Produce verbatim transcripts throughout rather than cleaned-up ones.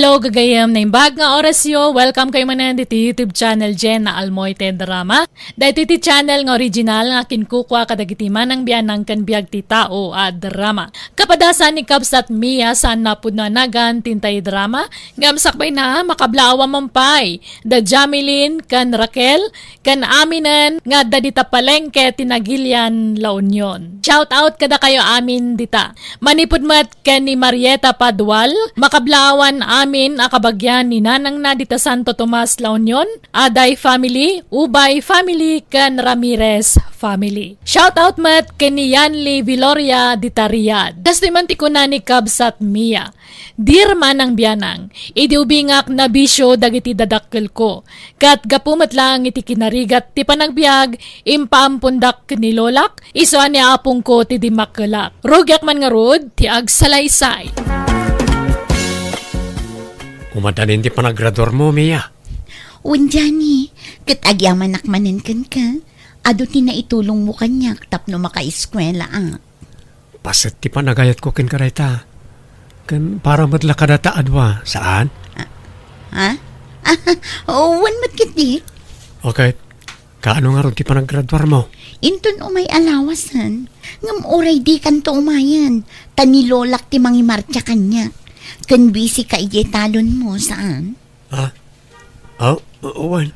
Hello, gagayem, naimbag nga orasyo. Welcome kayo manen diti YouTube channel Jenna Almoite Drama. Daytoy ti channel nga original nga kinkukua kadagiti manang bianang ken biag ti tao a drama. Kapadasan ni Kabsat Mia saan napudno a nagan ti intay drama, ngem sakbayna, makablaawan man pay da Jameline ken Raquel ken aminen nga adda dita palengke ti Nagilian, La Union. Shout out kadakayo amin dita. Manipud met ken ni Marieta Padual, makablaawan amin a kabagian ni nanangna dita Santo Tomas, La Union, Aday family, Ubay family, ken Ramirez family. Shout out met ken ni Yanli Viloria dita Riyadh. Kastoy man ti kuna ni Kabsat Mia, "Dear manang bianang, idi ubingak nabisio dagiti dadakkelko, ket gapu met laeng iti kinarigat ti panagbiag, impaampondak ken ni lolak, isu a ni apongko ti dimmakkelak. Rugiak man ngarud ti agsalaysay." Umadanin ti panagraduarmo, Mia? Wen, Johnny, ket agyamanak manen kenka. Adu ti naitulongmo kaniak tapno makaeskuelaak. Paset ti panagayatko kenka dayta. Ken para met la kadata a dua, saan? Ah, ha? Wen met ketdi. Okay. Kaano ngarud ti panagraduarmo? Inton umay a lawasen, ngem uray dikanto umayen, ta ni lolak ti mangimartia kaniak. Ken bisika idiay talonmo, saan? Ha? Oh, wen.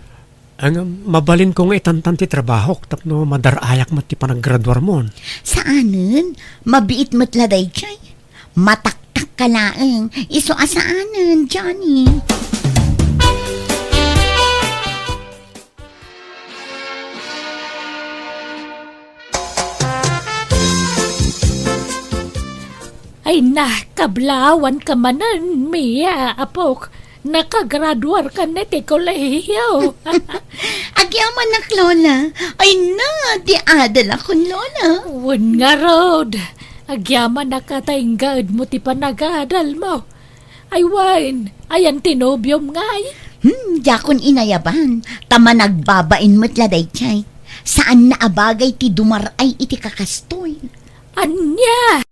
Ang mabalinko nga itantan ti trabahok tapno madar-ayak met ti panagraduarmon. Saanen, mabiit met la daydiay. Mataktak ka laeng. Isu a saanen, Johnny. Ay na, kablaawan ka manen, Mia, apok. Nakagraduar ka na ti kolehiyo. Agyamanak, Lola. Ay na, ti adalakon, Lola. Wen ngarud. Agyamanak a ta inggaedmo ti panagadalmo. Ay wen, ayan ti nobiom ngay? Hmm, diakon inayaban. Ta managbabain met la daydiay. Saan na a bagay ti dumar-ay iti kakastoy. Ania?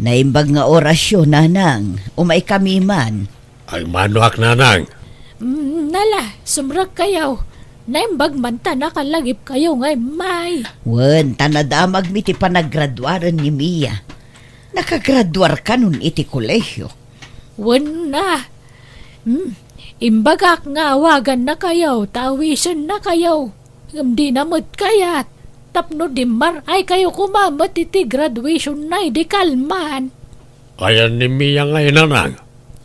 Naimbag nga orasyo, nanang. Umaykami man. Ay, manoak, nanang. Mm, nala, sumrek kayo. Naimbag man ta nakalagip kayo nga immay. Wen, ta nadamagmi ti panagraduaren ni Mia. Nakagraduar kanon iti kolehiyo. Wen na. Hmm, imbagak nga awaganna kayo, ta awisenna kayo. Ngem dina met kayat. Tapno dimmaray-ayo koma met iti graduationna idi kalman. Ayan ni Mia ngay, nanang?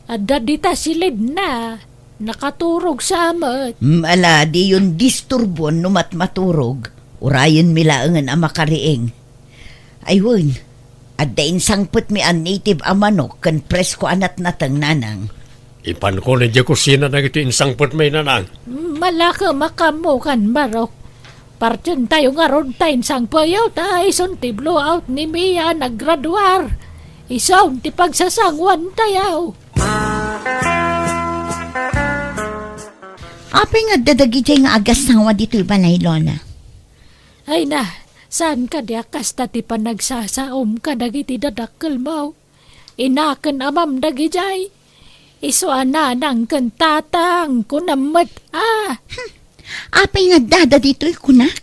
Adda dita silidna. Nakaturog sa met. Mm, ala, diyon disturbon no matmaturog. Urayenmi laengen a makariing. Ay wen, adda insangpetmi a native a manok ken presko a natnateng, nanang. Ipanko idiay kusina dagiti insangpetmi, nanang. Malakem a kammo kan barok. Partentayo ngarud ta insangpeyo ta isun ti blowout ni Mia a naggraduar. Isun ti pagsasanguantayo. Apay nga adda dagidiay nga agassawa ditoy balay, Lola? Ay na, saan kadi a kasta ti panagsasaom kadagiti dadakkelmo? Inaken amam dagidiay. Isu a nanang ken tatang, kunam met a. Hmm. Apay nga addada ditoy kunak?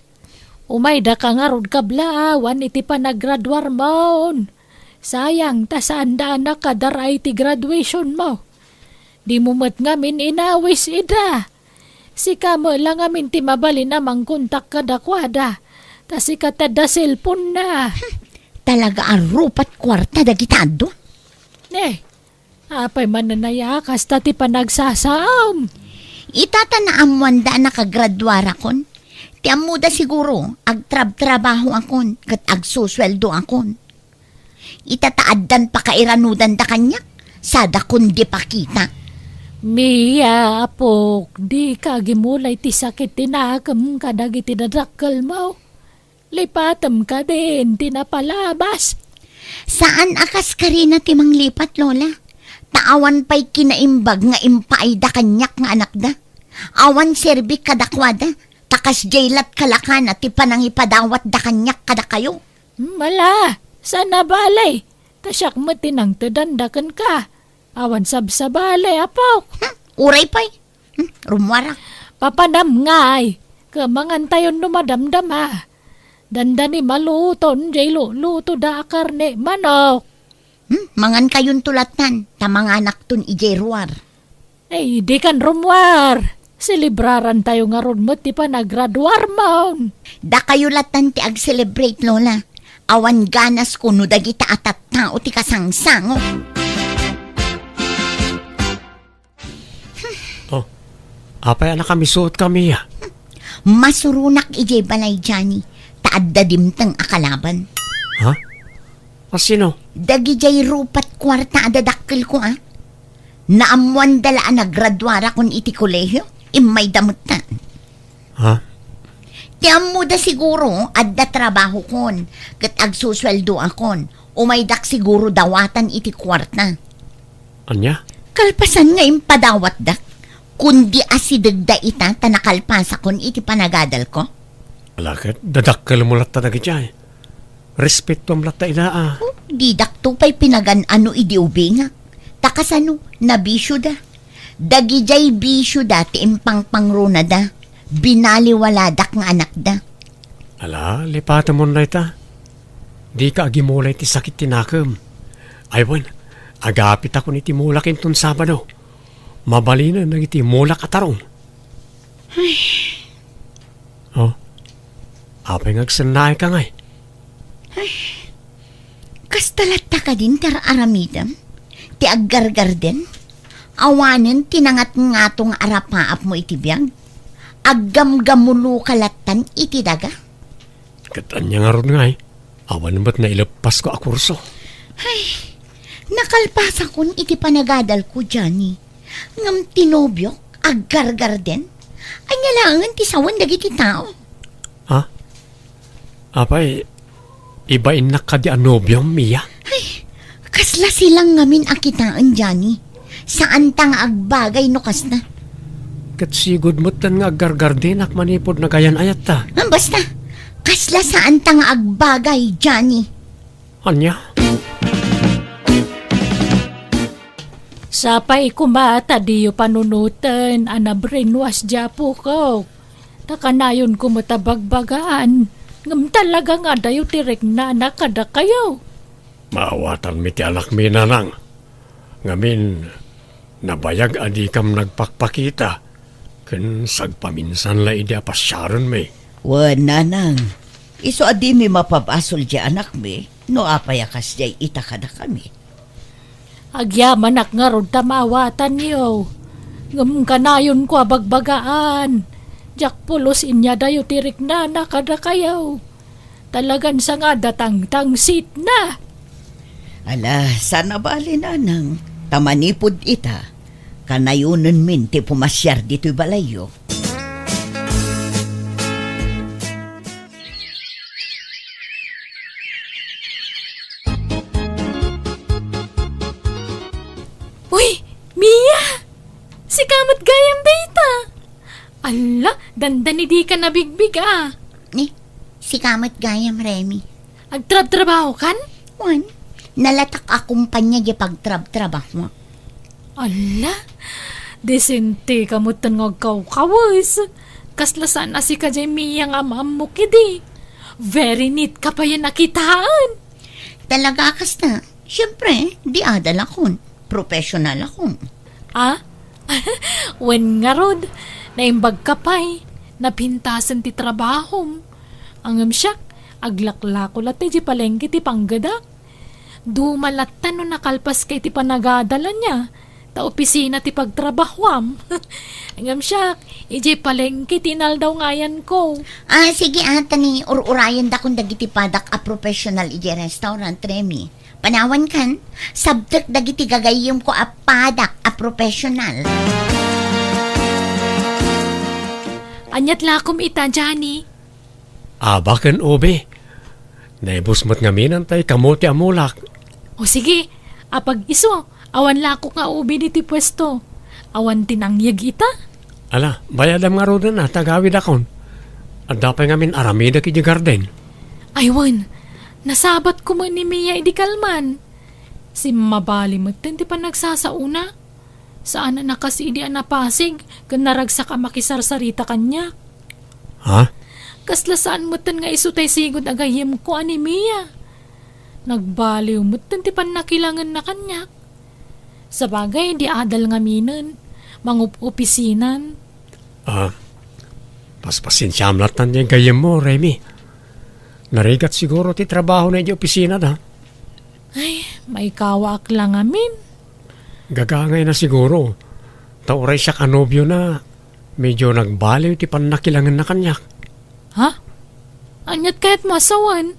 Umaydaka ngarud kablaawan iti panagraduarmon. Sayang ta saanda a nakadar-ay ti graduationmo. Dimo met ngamin inawis ida. Sika met la ngamin ti mabalin a mangkontak kadakuada. Ta sika ti adda cellphone-na. Hmm, talaga a rupat kuarta dagita adu. Eh, apay manen aya kasta ti panagsasaom? Ita ta naammoanda a nakagraduarakon. Ti ammoda siguro, agtrabtrabahoakon ket agsusueldoakon. Ita ta addan pakairanudanda kaniak, sadakon di pakita. Mia, apok, dika agimulay ti sakit ti naakem kadagiti dadakkelmo. Lipatem kadin ti napalabas. Saan a kas karina ti manglipat, Lola. Ta awan pay kinaimbag nga impaayda kaniak nga anakda. Awan serbik kadakuada, ta kasdiay lat kalakana ti panangipadawatda kaniak kadakayo. Hmm, ala, saan a bale. Ta siak met ti nangtedanda kenka. Awan sabsabali, apok. Hmm, uray pay. Hmm, rummuarak. Papanam ngay, ket mangantayon no madamdama. Dandani maluton jay lulutoda a karne manok. Hmm, mangankayonto lattan, ta manganakton idiay ruar. Ay, dikan rummuar. Selebrarantayo ngarud met ti panagraduarmon. Dakayo lattan ti ag-celebrate, Lola. Awan ganasko no dagita a tattao ti kasangsango. Oh, apay a nakamisuot kami, a? Masuronak idiay balay, Johnny, ta adda dimteng a kalaban. Ha? Asino? Dagidiay rupat kuarta a dadakkelko, a. Naammoanda la a nagraduarakon iti kolehio, immayda metten. Ha? Ti ammoda siguro, adda trabahokon, ket agsusueldoakon. Umaydak siguro dawatan iti kuarta. Ania? Kalpasan nga impadawatdak, kundi asidegda ita ta nakalpasakon iti panagadalko. Ala ket, dadakkelmo latta dagidiay. Respetuam latta ida a. Oh, didakto pay pinagan-ano idi ubingak. Ta kasano, nabisioda. Dagidiay bisioda ti impangpangrunada. Binaliwaladak nga anakda. Ala, lipatemon dayta. Dika agimulay ti sakit ti nakem. Ay wen, agapitakon iti mulak inton Sabado. Mabalinen dagiti mulak a tarong. Ay. Oh, apay nga agsennaayka ngay? Kasta latta kadin ti ar-aramidem? Ti aggargarden? Awanen ti nangatngato nga arapaapmo iti biag? Aggamgamuloka lattan iti daga? Ket ania ngarud ngay? Awan met naileppasko a kurso. Ay, nakalpasakon iti panagadalko, Johnny. Ngem ti nobiok, aggargarden? Ania laengen ti sawen dagiti tao? Ha? Apay, ibainnak kadi a nobiom, Mia? Ay, kasla silang ngamin a kitaen, Johnny. Saanta nga agbagay no kasna. Ket sigud metten nga aggargardenak manipud nagayan-ayatta. Ah, basta, kasla saanta nga agbagay, Johnny. Ania? Sapay koma ta diyo panunoten a na-brainwash di apokok. Ta kanayonko met a bagbagaan, ngem talaga nga adayo ti riknana kadakayo. Maawatanmi ti anakmi, nanang. Ngamin, nabayag a dikam nagpakpakita, ken sagpaminsan la idi a pasiarenmi. Wen, nanang, isu a dimi mapabasol di anakmi, no apay a kasdiay ita kadakami. Agyamanak ngarud ta maawatanyo. Ngem kanayonko a bagbagaan, diak pulos inyadayo ti riknana kadakayo. Talagan sangada tangtangsitna. Ala, saan a bali, nanang, ta manipud ita, kanayonenmin ti pumasiar ditoy balayyo. Uy, Mia! Sika met gayam dayta! Alla, dandani dika nabigbig a. Ni, sika met gayam, Remy. Agtrabtrabahokan? Wen, nalatak a kumpanya di pagtrabtrabahoak. Alla, disente ka metten nga agkawkawes. Kasla saan a sika jay Mia nga am-ammok idi. Very neat ka payen a kitaen. Talaga a kasta. Siempre, di adal akon. Professional akon. Ah? Wen ngarud, naimbag ka pay. Napintasen ti trabahom. Ngem siak, aglaklako latta idiay palengke ti panggedak. Duma latta no nakalpaska iti panagadal ania, ta opisina ti pagtrabahoam. Ngem siak, idiay palengke ti inaldaw nga ayanko. Ah, sige, ah, ta ni ur-urayendakon dagiti padak a professional idiay restaurant, Remy. Panawankan, sabtek dagiti gagayyemko a padak a professional. Aniat lakom ita, Johnny? Aba ken ubi. Naibus met ngamin tay kamote a mulak. O sige, apag isu, awan lakok nga ubi ditoy puesto. Awan ti nangyeg ita? Ala, bayadam ngaruden a, ta agawidakon. Adda pay ngamin aramidek idiay garden. Ay wen, Nasabatko met ni Mia idi kalman. Simmabali metten ti panagsasaona. Saan a kas idi a napasig ken naragsak a makisarsarita kaniak. Ha? Kasla saan metten nga isu tay sigud a gayyemko a ni Mia. Nagbaliw metten ti pannakilangenna kaniak. Sabagay, di adal ngaminen, mangup-opisinan. Ah, paspasensiam lattan ti gayyemmo, Remi. Narigat siguro ti trabaho na idiay opisina da. Ay, maikawaak la ngamin. Gagangayna siguro. Ta uray siak a nobiona, medyo nagbaliw ti pannakilangenna kaniak. Ha? Aniat kayatmo a sawen?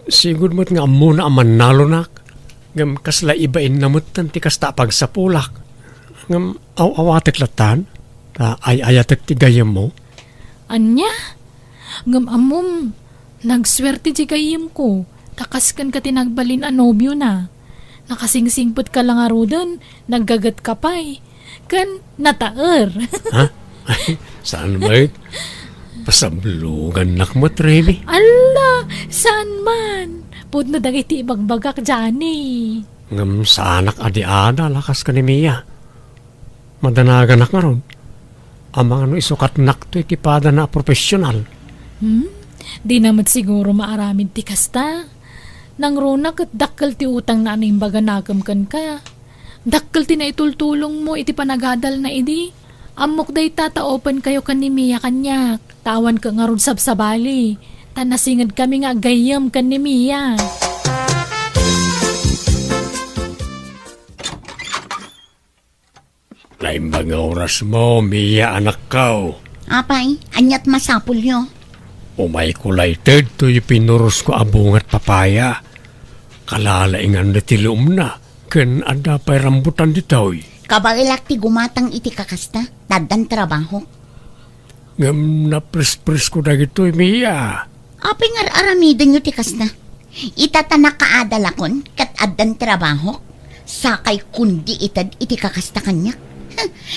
Sigud met nga ammona a mannalonak. Ngem kasla ibainna metten ti kasta a pagsapulak. Ngem aw-awatek lattan, ta ay-ayatek ti gayyemmo. Ania? Ngem ammom, nagsuerte ti gayyemko, ta kas kenka ti nagbalin a nobiona. Nakasingsingpetka la ngaruden, naggagetka pay, ken nataer. Ha? Saan met? Pasablogannak met, Remi. Alla, saan man? Pudno dagiti ibagbagak, Johnny. Ngem saanak a di adal a kas ken ni Mia. Madanaganak ngarud. Amangan no isukatnak to iti padana a profesional. Hmm? Dina met siguro maaramid ti kasta. Nangruna ket dakkel ti utangna a naimbaganakem kenka. Dakkel ti naitultulongmo iti panagadalna idi. Ammok dayta ta open kayo ken ni Mia kaniak. Ta awan ket ngarud sabsabali. Ta nasingedkami nga aggayyem ken ni Mia. Naimbag nga orasmo, Mia, anakko. Apay, aniat masapulyo? Umayko layted toy pinurosko a bungat papaya. Kalalaingan ti luomna, ken adda pay rambutan ditoy. Kabaelak ti gumatang iti kakasta, ta addan trabahok. Ngem naprespresko dagitoy, Mia. Apay nga ar-aramidenyo ti kasta? Ita ta nakaadalakon ket addan trabahok, sakay kundi ited iti kakasta kaniak.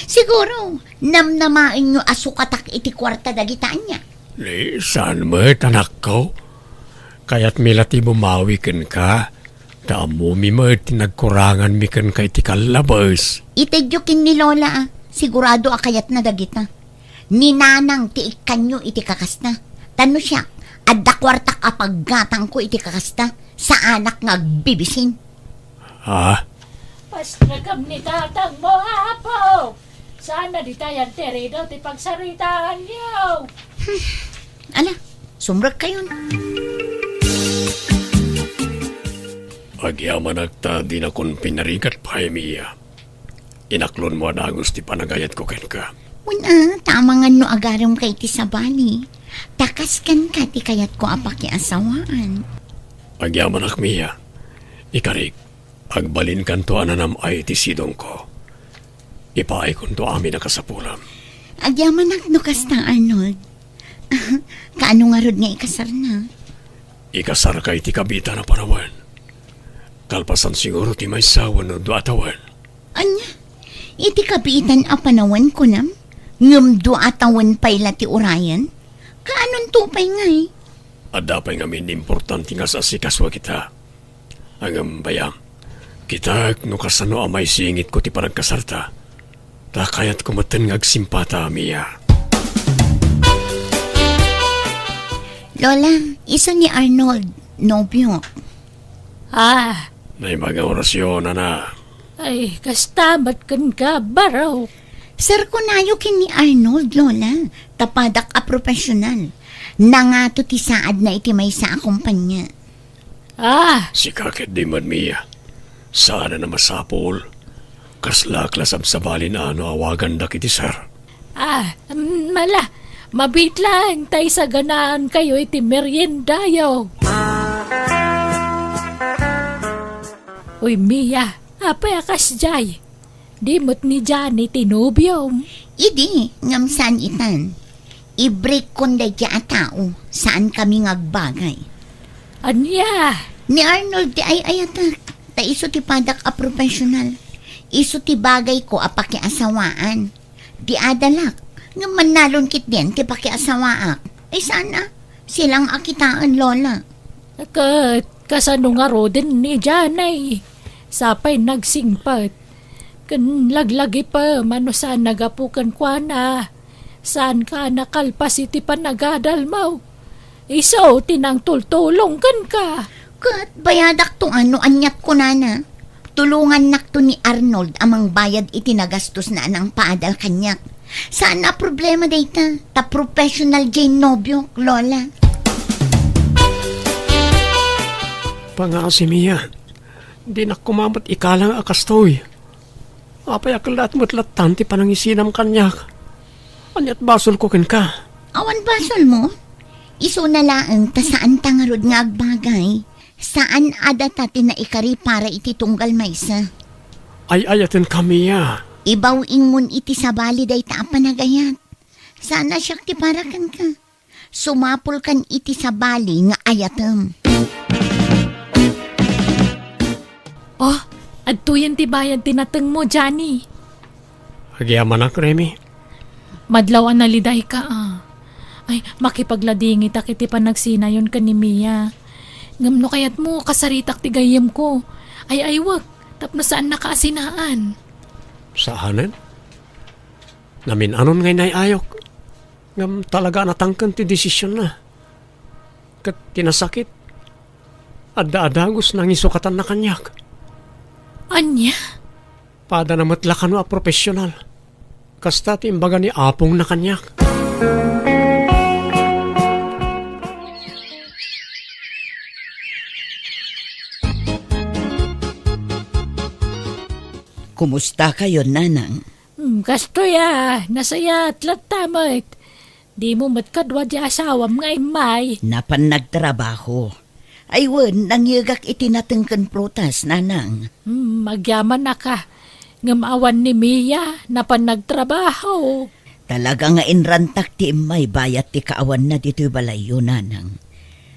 Siguro, namnamaenyo a sukatak iti kuarta dagita ania? Ni, saan met, anakko? Kayatmi la ti bumawi kenka, ta ammomi met ti nagkuranganmi kenka iti kallabes. Itedyo ken ni Lola, a. Sigurado a kayatna dagita. Ni Nanang ti ikkanyo iti kakasta. Ta no siak, adda kuartak a paggatangko iti kakasta, saanak nga agbibisin. Ha? Pasnekam ni tatangmo, Apo! Saan na dita yan ti rido ti pagsaritaanyo? Ala, sumrekkayon. Agyamanak ta dinakon pinarigat pay, Mia. Inaklonmo a dagus ti panagayatko kenka. Wen a, ta amangan no agaremka iti sabali. Ta kas kenka ti kayatko a pakiasawaan. Agyamanak, Mia. Ikarik, agbalinkanto a nanam-ay iti sidongko. Ipaaykonto amin a kasapulam. Agyamanak no kasta, Arnold. Kaano ngarud nga ikasarna? Ikasarka iti kabiitan a panawen. Kalpasan siguro ti maysa wenno dua a tawen. Ania? Iti kabiitan a panawen, kunam? Ngem dua a tawen pay la ti urayen? Kaanonto pay ngay? Adda pay ngamin importante nga as-asikaso a kita. Ngem bayam, kitaek no kasano a maisingitko ti panagkasarta. Ta kayatko metten nga agsimpata, Mia. Lola, isu ni Arnold, nobiok. Ah. Naimbag nga orasyon, ana. Ay, kasta met kenka, barok. Serkonayo ken ni Arnold, Lola. Ta padak a profesional. Nangato ti saadna iti maysa a kompania. Ah! Sika ketdi met, Mia. Saan a masapul. Kaslaak la sabsabalin a no awagandak iti sir. Ah, mm, ala, mabiit laeng ta isaganaan kayo iti meriendayo. Uy, Mia, apay a kasdiay? Di met ni Johnny ti nobiom? Idi, ngem saan itan. I-break-kon daydiay a tao, saan kami nga agbagay. Ania? Ni Arnold ti ay-ayatek, ta isu ti padak a profesional. Isu ti bagayko a pakiasawaan. Di adalak, ngem mannalon ketdin ti pakiasawaak. Ay, saan a? Silang a kitaen, Lola. Ket, Kasano ngaruden ni Janay? Sapay nagsingpet. Ken laglagipem a no saan nagapu kenkuana. Saanka a nakalpas iti panagadalmo. Isu ti nangtultulong kenka. Ket bayadakto a no aniat kunana. Tulongannakto ni Arnold a mangbayad iti nagastosna a nangpaadal kaniak. Saan a problema dayta, ta professional diay nobiok, Lola. Pangaasi, Mia. Dinak koma met ikalang a kastoy. Apay a kellaat met lattan ti panangisinam kaniak? Ania't basolko kenka? Awan basolmo? Isuna laeng ta saanta ngarud nga agbagay. Saan a data ti naikari para iti tunggal maysa. Ay-ayatenka, Mia. Ibaw-ingmon iti sabali dayta a panagayat. Saan a siak ti para kenka. Sumapulkan iti sabali nga ayatem. Oh, adtoyen ti bayad ti natengmo, Johnny. Agyamanak, Remy. Madlaw a nalidayka, ah. Ay, makipagladingitak iti panagsinayon ken ni Mia. Ngem no kayatmo, kasaritak ti gayyemko. Ay-aywek, tapno saannaka a sinaan. Saanen? Namin-anon nga inay-ayok. Ngem talaga a natangken ti desisionna. Ket ti nasakit, adda a dagus nangisakanna kaniak. Ania? Padana met la kano a profesional. Kasta ti imbaga ni apongna kaniak. Kumusta kayo, Nanang? Hmm, kastoy a, nasayaat latta met. Dimo met kadua ti asawam nga immay. Napan nagtrabaho. Ay wen, nangyegak iti nateng ken prutas, Nanang. Hmm, agyamanak a. Ngem awan ni Mia, napan nagtrabaho. Talaga nga inrantak ti immay bayat ti kaawanna ditoy balayyo, Nanang.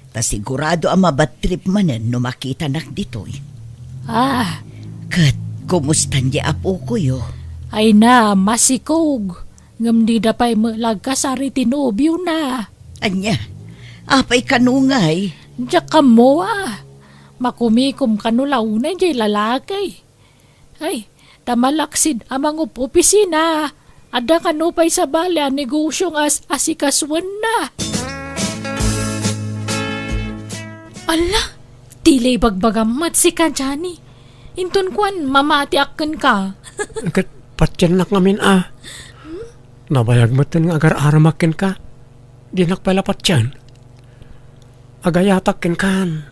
Ta sigurado a mabad trip manen no makitanak ditoy. Ah. Ket, kumustan di apokoyo? Ay na, masikog. Ngem dida pay met la agkasar iti nobiona. Ania? Apay kano ngay? Diak ammo a. Makumikom kano la unay diay lalaki. Ay, ta malaksid a mangup-opisina. Adda kano pay sabali a negosio nga as-, asikasuenna. Ala, tila ibagbagam met sika, Johnny. Inton kuan, mamatiak kenka. Ket patiennak ngamin a. Nabayag metten nga agar-aramak kenka. Dinak pay la patien. Agayatak kenkan.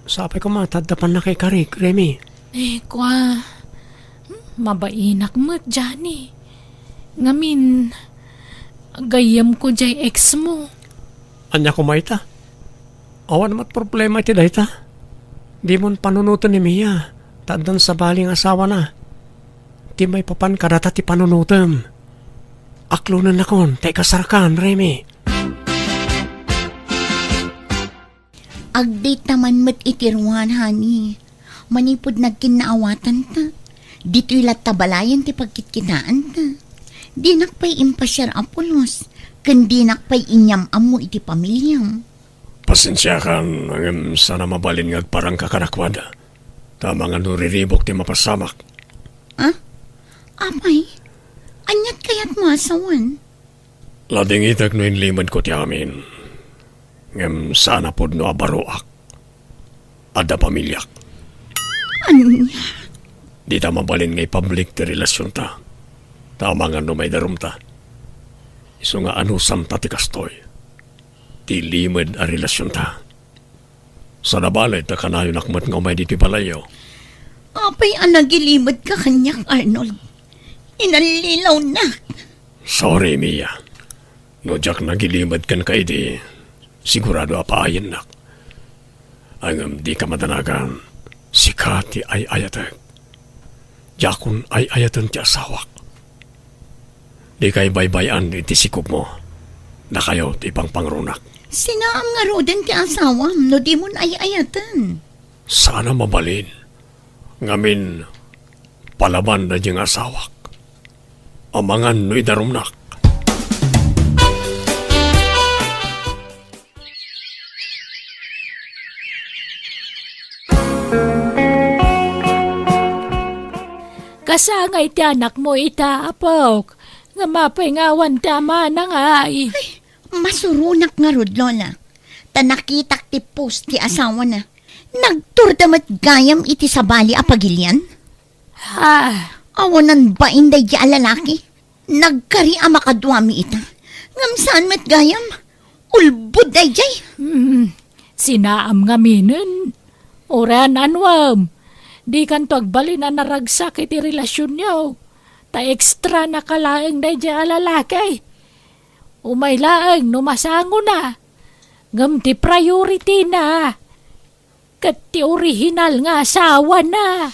Sapay koma ta adda pannakaikarik, Remy. Eh, kua, hmm, mabainak met, Johnny. Ngamin, gayyemko diay ex mo. Ania koma ita? Awan met problema iti dayta. Dimon panunoten ni Mia, ta addan sabali nga asawana. Ti maipapan kadata ti panunotem. Aklonennakon, ta ikasarkan, Remy. Agdayta man met iti ruar, honey. Manipud nagkinnaawatanta, ditoy latta balayen ti pagkitkitaanta. Dinak pay impasiar a pulos, ken dinak pay inyam-ammo iti pamiliam. Pasensiakan, ngem saan a mabalin nga agparangka kadakuada. Ta amangan no riribuk ti mapasamak. Ah? Apay? Aniat kayatmo a sawen? Ladingitek no inlimedko ti amin. Ngem saan a pudno a baroak. Adda pamiliak. Ania? Dita mabalin nga ipublic ti relasionta. Ta amangan no maidarumta. Isu nga anusamta ti kastoy. Ti limed a relasionta. Sada balay ta kanayonak met nga umay ditoy balayyo. Apay a nagilimedka kaniak, Arnold? Inallilawnak. Sorry, Mia. No diak nagilimed kenka idi, sigurado a paayennak. Ngem dika madanagan, sika ti ay-ayatek. Diakon ay-ayaten ti asawak. Dikay baybay-an iti sikogmo. Dakayo ti pangpangrunak. Sinaam ngaruden ti asawam no dimon ay-ayaten? Saan a mabalin. Ngamin, palaban daydi nga asawak. Amangan no idarumnak. Asa ngay ti anakmo ita, apok? Ngem apay nga awan ti amana ngay? Ay, masuronak ngarud, Lola. Ta nakitak ti post ti asawana. Nagturda met gayam iti sabali a pagilian. Ha? Awanan bain daydi a lalaki. Nagkari a makaduami ita. Ngem saan met gayam? Ulbod daydiay. Hmm, sinaam ngaminen. Uray anuem, dikanto agbalin a naragsak iti relasionyo. Ta extra na ka laeng daydiay a lalaki. Umay laeng no masangona. Ngem ti priority na, ket ti original nga asawana.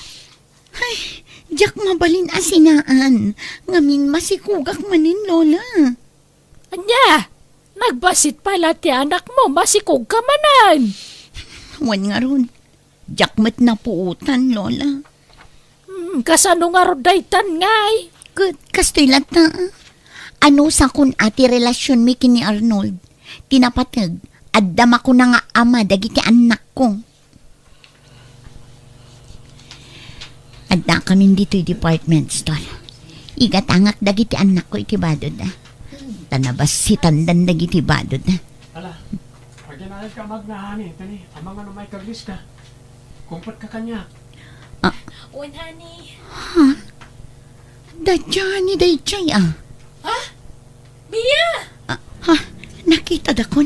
Ay, diak mabalin a sinaan. Ngamin masikugak manen, Lola. Ania? Nagbassit pay la ti anakmo, masikugka manen. Wen ngarud, diak met napuotan, Lola. Hmm, kasano ngarud daytan ngay? Ket kastoy latta, ah. Anusakon a ti relasionmi ken ni Arnold? Ti napateg, adda makuna nga ama dagiti annakko. Addakamin ditoy department store. Igatangak dagiti annakko iti badod, ah. Ta nabassitandan dagiti badod, ah. Ala, aginayad ka, Magna, honey. Tani, amangan no maikaglis ka. Kumpet ka kaniak. Ah. Wen, honey. Ha? Da Johnny daydiay, ah. Ha? Mia! Ah, ha? Nakitada kon?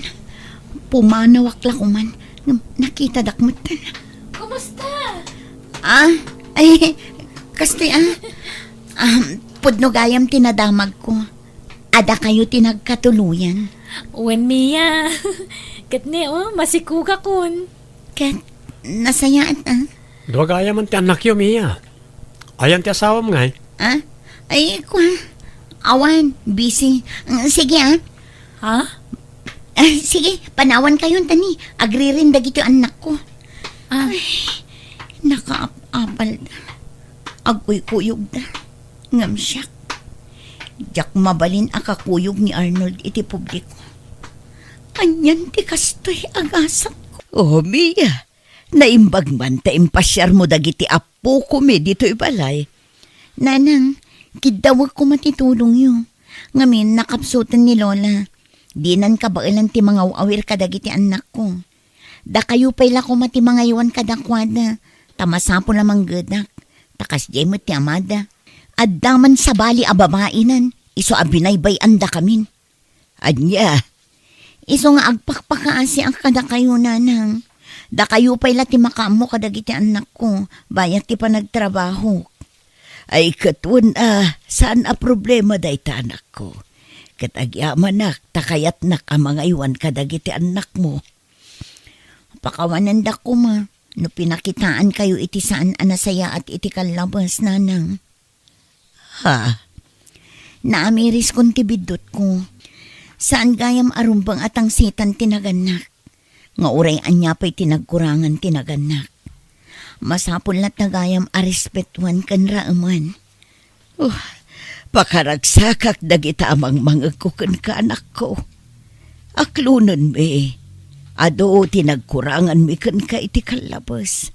Pumanawak la koman. Ngem nakitadak met. Kumusta? Ah, ay, kastoy, ah. Ah, pudno gayam ti nadamagko. Adda kayo ti nagkatuluyan. Wen, Mia. Ket ni, oh, masikugakon. Ket, nasayaat, ah. Dua gayam ti annakyo, Mia. Ayan ti asawam ngay? Ah? Ay, kua. Awan, busy. Mm, sige, ah. Ha? Ah, sige, panawan kayon, tani. Agririn dagiti annakko. Ah. Ay, nakaap-apal da. Agkuykuyog da. Ngem siak, diak mabalin a kakuyog ni Arnold iti publiko. Anian ti kastoy a gasatko? Oh, Mia, naimbag man ta impasiarmo dagiti appokomi ditoy balay. Nanang, kiddawek koma ti tulongyo. Ngamin, nakapsuten ni Lola. Dinan kabaelan ti mangaw-awir kadagiti annakko. Dakayo pay la koma ti mangaywan kadakuada, ta masapul a manggedak, ta kasdiay met ti amada. Adda man sabali a babainan, isu a binaybay-andakamin. Ania? Isu nga agpakpakaasiak kadakayo, Nanang. Dakayo pay la ti makaammo kadagiti annakko, bayat ti panagtrabahok. Ay, ket wen a, saan a problema dayta, anakko. Ket agyamanak, ta kayatnak a mangaywan kadagiti annakmo. Pakawanendak koma no pinakitaankayo iti saan a nasayaat iti kallabes, Nanang. Ha? Naamiriskon ti biddutko. Saan gayam a rumbeng a tangsitan ti nagannak. Nga uray ania pay ti nagkurangan ti nagannak. Masapul latta gayam a respetuan ken raemen. Uh, pakaragsakak dagita a mangmangegko kenka, anakko. Aklonenmi, adu ti nagkuranganmi kenka iti kallabes.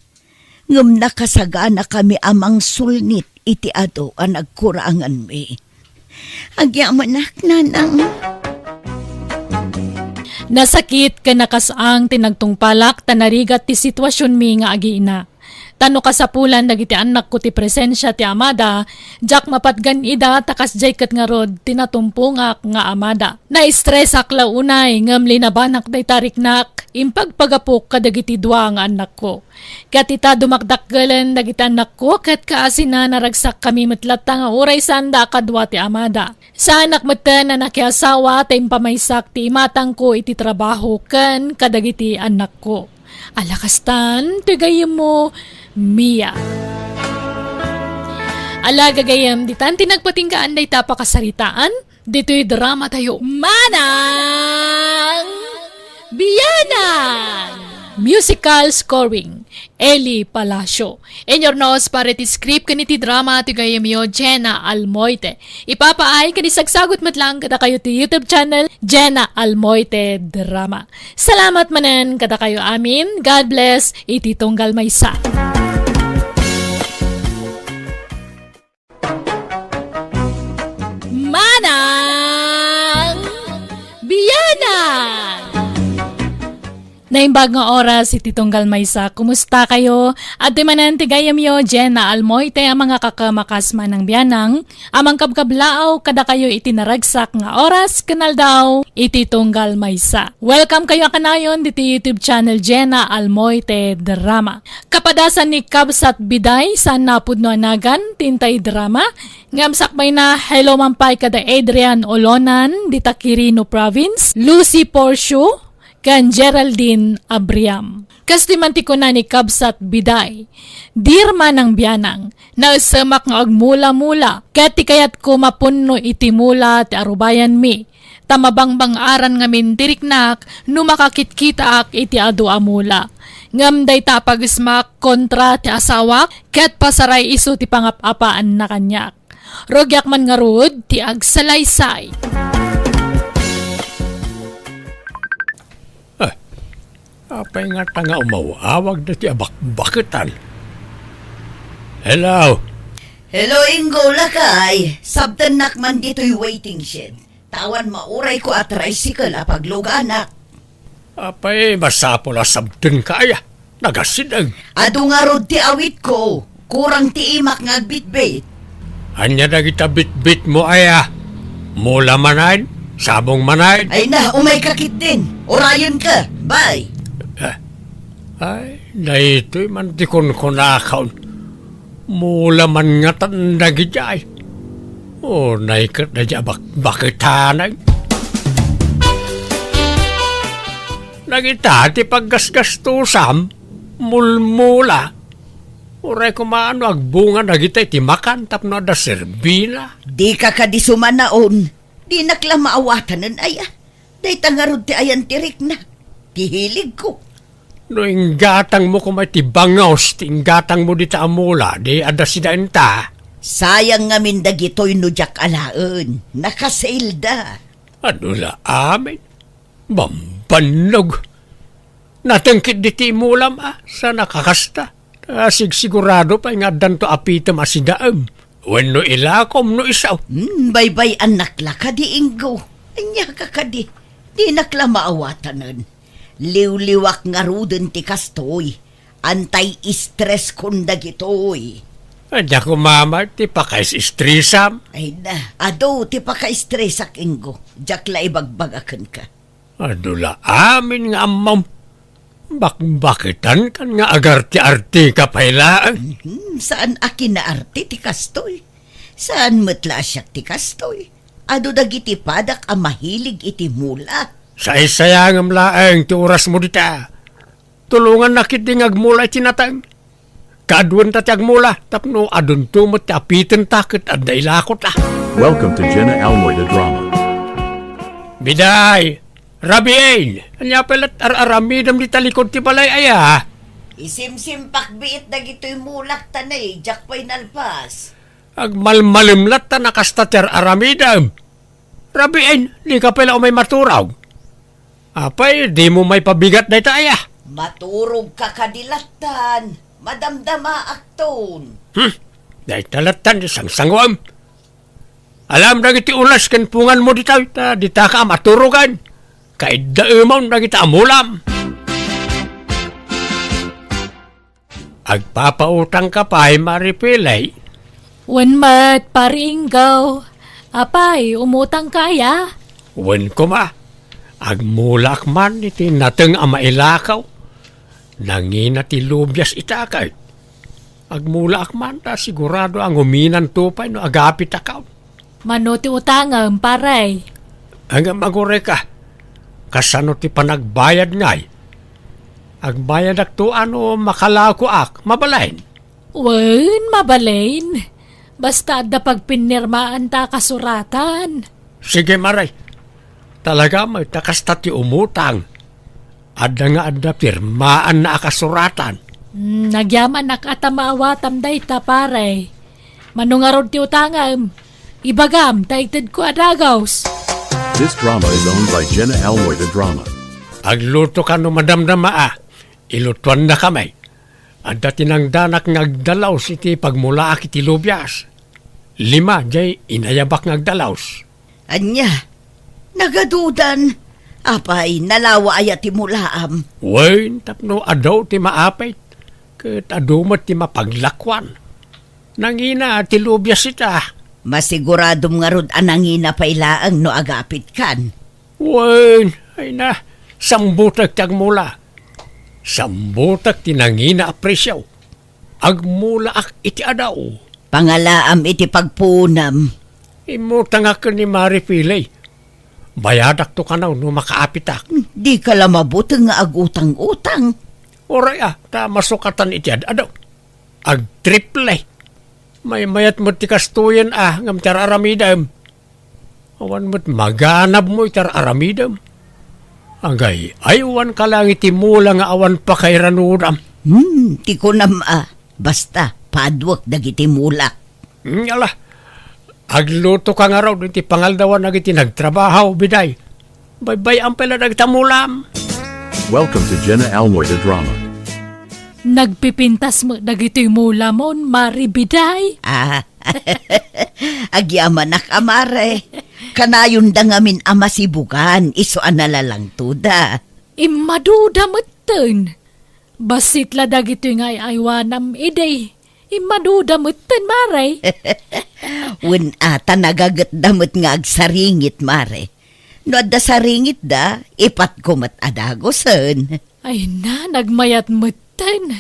Ngem nakasaganakami a mangsulnit iti adu a nagkuranganmi. Agyamanak, Nanang. Nasakit ken nakasang ti nagtungpalak ta narigat ti situasionmi nga agiina. Ta no kasapulan dagiti annakko ti presensia ti amada, diak mapatgan ida ta kasdiay ket ngarud ti natumpongak nga amada. Naistresak la unay ngem linabanak dayta riknak, impagpagapok kadagiti dua nga annakko. Ket ita dumakdakkelen dagiti annakko ket kaasina naragsakkami met latta nga uray saanda a kadua ti amada. Saanak metten a nakiasawa ta impamaysak ti imatangko iti trabaho ken kadagiti annakko. Ala kastan, ti gayyemmo, Mia. Ala gagayyem, ditan ti nagpatinggaan dayta a pakasaritaan, ditoy drama tayo. Manang Biyanan! Musical scoring, Eli Palacio. Inurnos para iti script ken iti drama ti gayyemyo, Jenna Almoite. Ipapaay ken isagsagut met laeng kadakayo ti YouTube channel, Jenna Almoite Drama. Salamat manen kadakayo amin. God bless iti tunggal maysa. Naimbag nga oras iti tunggal maysa, kumusta kayo? Adtoy manen ti gayyemyo, Jenna Almoite, a mangikakamakas manang bianang, a mangkabkablaaw kadakayo iti naragsak nga oras ken aldaw iti tunggal maysa. Welcome kayo a kanayon diti YouTube channel Jenna Almoite Drama. Kapadasan ni Kabsat Biday, saan a pudno a nagan ti intay drama, ngem sakbayna, hello man pay kada Adrian Olonan, dita Quirino Province, Lucy Porcio, ken Geraldine Abriam. Kastoy man ti kuna ni Kabsat Biday, "Dear manang bianang, naesemak nga agmula-mula, ket ti kayatko mapunno iti mula ti arubayanmi, ta mabangbang-aran ngamin ti riknak no makakitkitaak iti adu a mula. Ngem dayta a pagesmak kontra ti asawak, ket pasaray isu ti pangap-apaanna kaniak. Rugiak man ngarud ti agsalaysay." Ah, apay ngata nga umaw-awag daytoy a bakbaketan? Hello? Hello, Ingo, lakay. Sabtennak man ditoy waiting shed. Ta awan maurayko a tricycle a pagluganak. Apay, masapul a sabtenka aya. Nagasideg. Adu ngarud ti awitko. Kurang ti imak nga agbitbit. Ania dagita bitbitmo aya? Mula manen? Sabong manen? Ay na, umayka ketdin. Urayenka. Bye. Ah, ay, daytoy man ti kunkunakon. Mula man ngatan dagidiay. Unay ket daydiay a bakbaketanen. Dagita ti paggasgastusam, mulmula. Uray koma no agbunga dagita iti makan tapno adda serbina. Dika kadi sumanaon. Dinak la maawatanen aya. Dayta ngarud ti ayan ti riknak. Ti hiligko. No inggatangmo koma iti bangus ti inggatangmo dita a mula, di adda sidaenta. Sayang ngamin dagitoy no diak alaen. Nakasailda. Adu la amin. Bambannog. Natengkit diti mulam a, sa nakakasta. Ta sigsigurado pay nga addanto apitem a sidaem. Wenno ilakom no isu. Hmm, baybay-annak la kadi, Ingo. Ania ka kadi? Dinak la maawatanen. Liwliwak ngaruden ti kastoy. Antay stress kon dagitoy. Ania koma met ti pakaistresam? Ay na, adu ti pakaistresak, Ingo. Diak la ibagbaga kenka. Adu la amin nga ammom. Bakbaketankan nga agarte-arteka pay laeng. Mhm, saan a kinaarte ti kastoy. Saan met la a siak ti kastoy. Adu dagiti padak a mahilig iti mula. Saysayangem laeng ti orasmo dita. Tulonganna ketdi nga agmula iti nateng. Kaaduenta ti agmula, tapno adunto met ti apitenta ket adda ilakota. Welcome to Jenna Almoida Drama. Biday, Rabiin, ania pay la ti ar-aramidem dita likod ti balay aya? Isimsimpak biit dagitoy mulak ta nay, diak pay nalpas. Agmalmalem latta no kasta ti ar-aramidem. Rabiin, dika pay la umay maturog. Apay, dimo maipabigat dayta aya? Maturogka kadi lattan, madamdamaakton. Hmm, dayta lattan ti sangsanguem. Alam dagiti ulas ken punganmo ditoy, ta ditaka a maturogan. Kaiddaemon dagita a mulam. Agpapautangka pay, Mari Pilay? Wen met, Pari Inggaw. Apay, umutangka aya? Wen koma. Agmulaak man iti nateng a mailakaw. Nangina ti lubias ita ket. Agmulaak man ta sigurado a nguminanto pay no agapitakon. Mano ti utangem, pare? Ngem agurayka, kasano ti panagbayad ngay? Agbayadakto a no makalakoak, mabalin? Wen, mabalin. Basta adda pagpinirmaanta a kasuratan. Sige, Mari. Talaga met ta kasta ti umutang. Adda nga adda pirmaanna a kasuratan. Hmm, nagyamanak a ta maawatam dayta, pare. Mano ngarud ti utangem? Ibagam ta itedko a dagus. This drama is owned by Jenna Almoida Drama. Aglutoka no madamdama a. Ilutuannakami. Adda ti nangdanak nga agdalaus iti pagmulaak iti lubias. Lima diay inayabak nga agdalaus. Ania? Nagadudan? Apay, nalawa aya ti mulaam? Wen, tapno adu ti maapit, ket adu met ti mapaglakuan. Nangina ti lubias ita. Masiguradom ngarud a nangina pay laeng no agapitkan. Wen, ay na, sambutek ti agmula. Sambutek ti nangina a presio. Agmulaak iti adaw. Pangalaam iti pagpuonam. Immutangak ken ni Mari Pilay. Bayadakto kano no makaapitak. Hmm, dika la mabuteng nga agutang-utang. Uray a, ta masukatan iti ad-adaw. Agtriple. Maymayat met ti kastoyen a ngem ti ar-aramidem. Awan met maganabmo iti ar-aramidem. Agay, aywanka lang iti mula nga awan pakairanudam. Hmm, ti kunam a, basta, paduek dagiti mulak. Hmm, ala, agluto ka ngarud iti pangaldawan dagiti nagtrabaho, biday. Baybay-am pay la dagita mulam. Welcome to Jenna Almoy the Drama. Nagpipintas met dagitoy mulamon, Mari Biday. Ah, agyamanak a, Mare. Kanayonda ngamin a masibugan, isu a nalalangtoda. Immaduda metten. Bassit la dagitoy nga ay-aywanam idi. Immaduda metten, Mare. Wen a, ta nagagetda met nga agsaringit, Mare. No adda saringitda, ipatko met a dagusen. Ay na, nagmayat metten.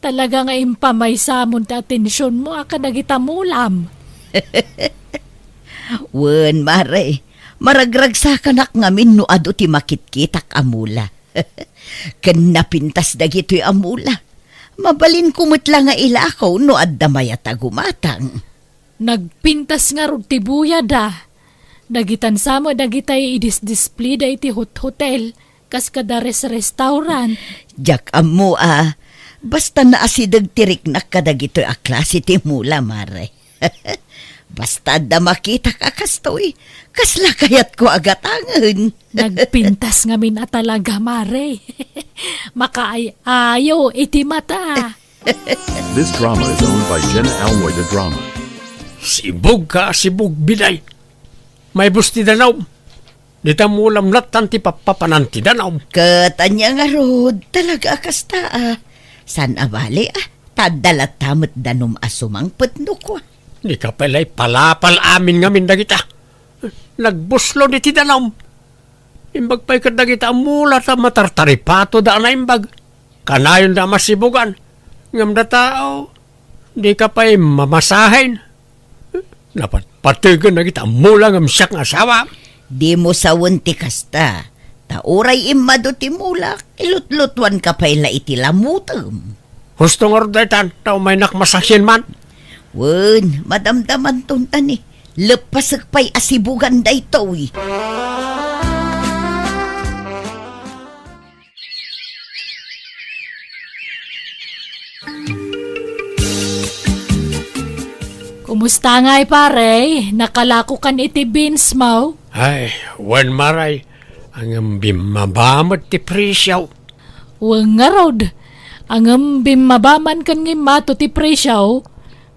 Talaga nga impamaysamon ti atensionmo a kadagita mulam. Wen, Mare, maragragsakanak ngamin no adu ti makitkitak a mula. Ken napintas dagitoy a mula. Mabalinko met la nga ilako no adda mayat a gumatang. Nagpintas ngarud ti buyada. Dagitan sa met dagitay idisdisplida iti hot-hotel, kas kada res-restaurant. Diak ammo a, basta naasideg ti riknak kadagitoy a klase ti mula, Mare. Basta adda makitak a kastoy, kasla kayatko a gatangen. Nagpintas ngamin a talaga, Mare. Makaay-ayo iti mata. This drama is owned by Jenna Almoy the Drama. Sibug ka, sibug, Biday. Maibus ti danum. Dita mulam lattan ti pappapanan ti danum. Ket ania ngarud, talaga a kasta a. Saan a bali a, ta adda latta met danum a sumangpet no kua. Dika pay la ipalapal amin ngamin dagita. Nagbuslon iti danum. Imbag pay ket dagita a mula ta matartaripatoda a naimbag. Kanayonda a masibugan. Ngem data, o, dika pay mamasahen. Napatpategen dagita a mula ngem siak nga asawa. Dimo sawen ti kasta. Ta uray immadu ti mulak, ilutlutuanka pay la iti lamutem. Husto ngarud daytan, ta umaynak masaksin man. Wen, madamdamanton ta ni, leppasek pay a sibugan daytoy. Kumusta ngay, pare? Nakalakokan iti beans mo? Ay, wen, Mare. Ngem bimmaba met ti presio. Wen ngarud, ngem bimmaba man ken nga immato ti presio,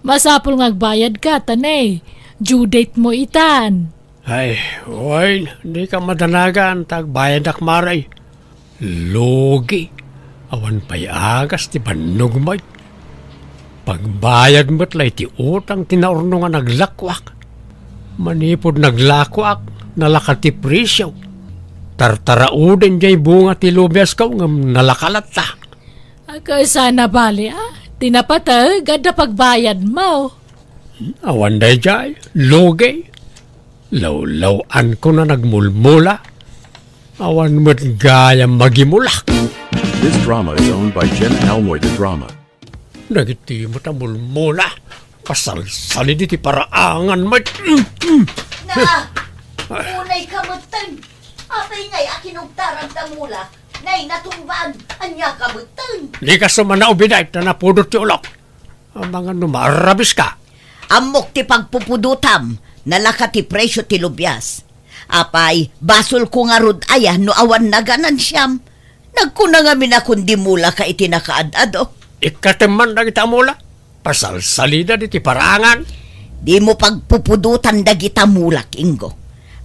masapul nga agbayadka ta ne, due date mo itan. Ay, wen, dika madanagan ta agbayadak, Mare. Lugi. Awan pay agas ti bannog met. Pagbayad met la iti utang ti naurno nga naglakuak. Manipud naglakuak, nalaka ti presio. Tartarauden jay bunga ti lubiasko ngem nalaka latta. Agkasano bali a? Ti napateg, adda pagbayad mo. Awan dayjay, lugi. Lawlaw-anko na nagmulmula. Awan met gayam magimulak. This drama is owned by Jen Almoy the Drama. Dagiti met a mulmula, kasalsalid iti paraangan met. Mm, mm. Na, unay ka metten. Apay ngay a kinugtaran ta mula? Nay, natumban. Ania ka metten? Di ka sumana, ubiday, ta napudot ti ulok. Amangan no maarabis ka. Ammok ti pagpupudotam, nalaka ti presio ti lubias. Apay, basolko ngarud aya no awan naganansiam? Nagkuna ngamin a kundi mula ka iti nakaad-ado. Ikkatem man dagita a mula. Pasalsalida diti paraangan. Dimo pagpupudotan dagita mulak, Ingo.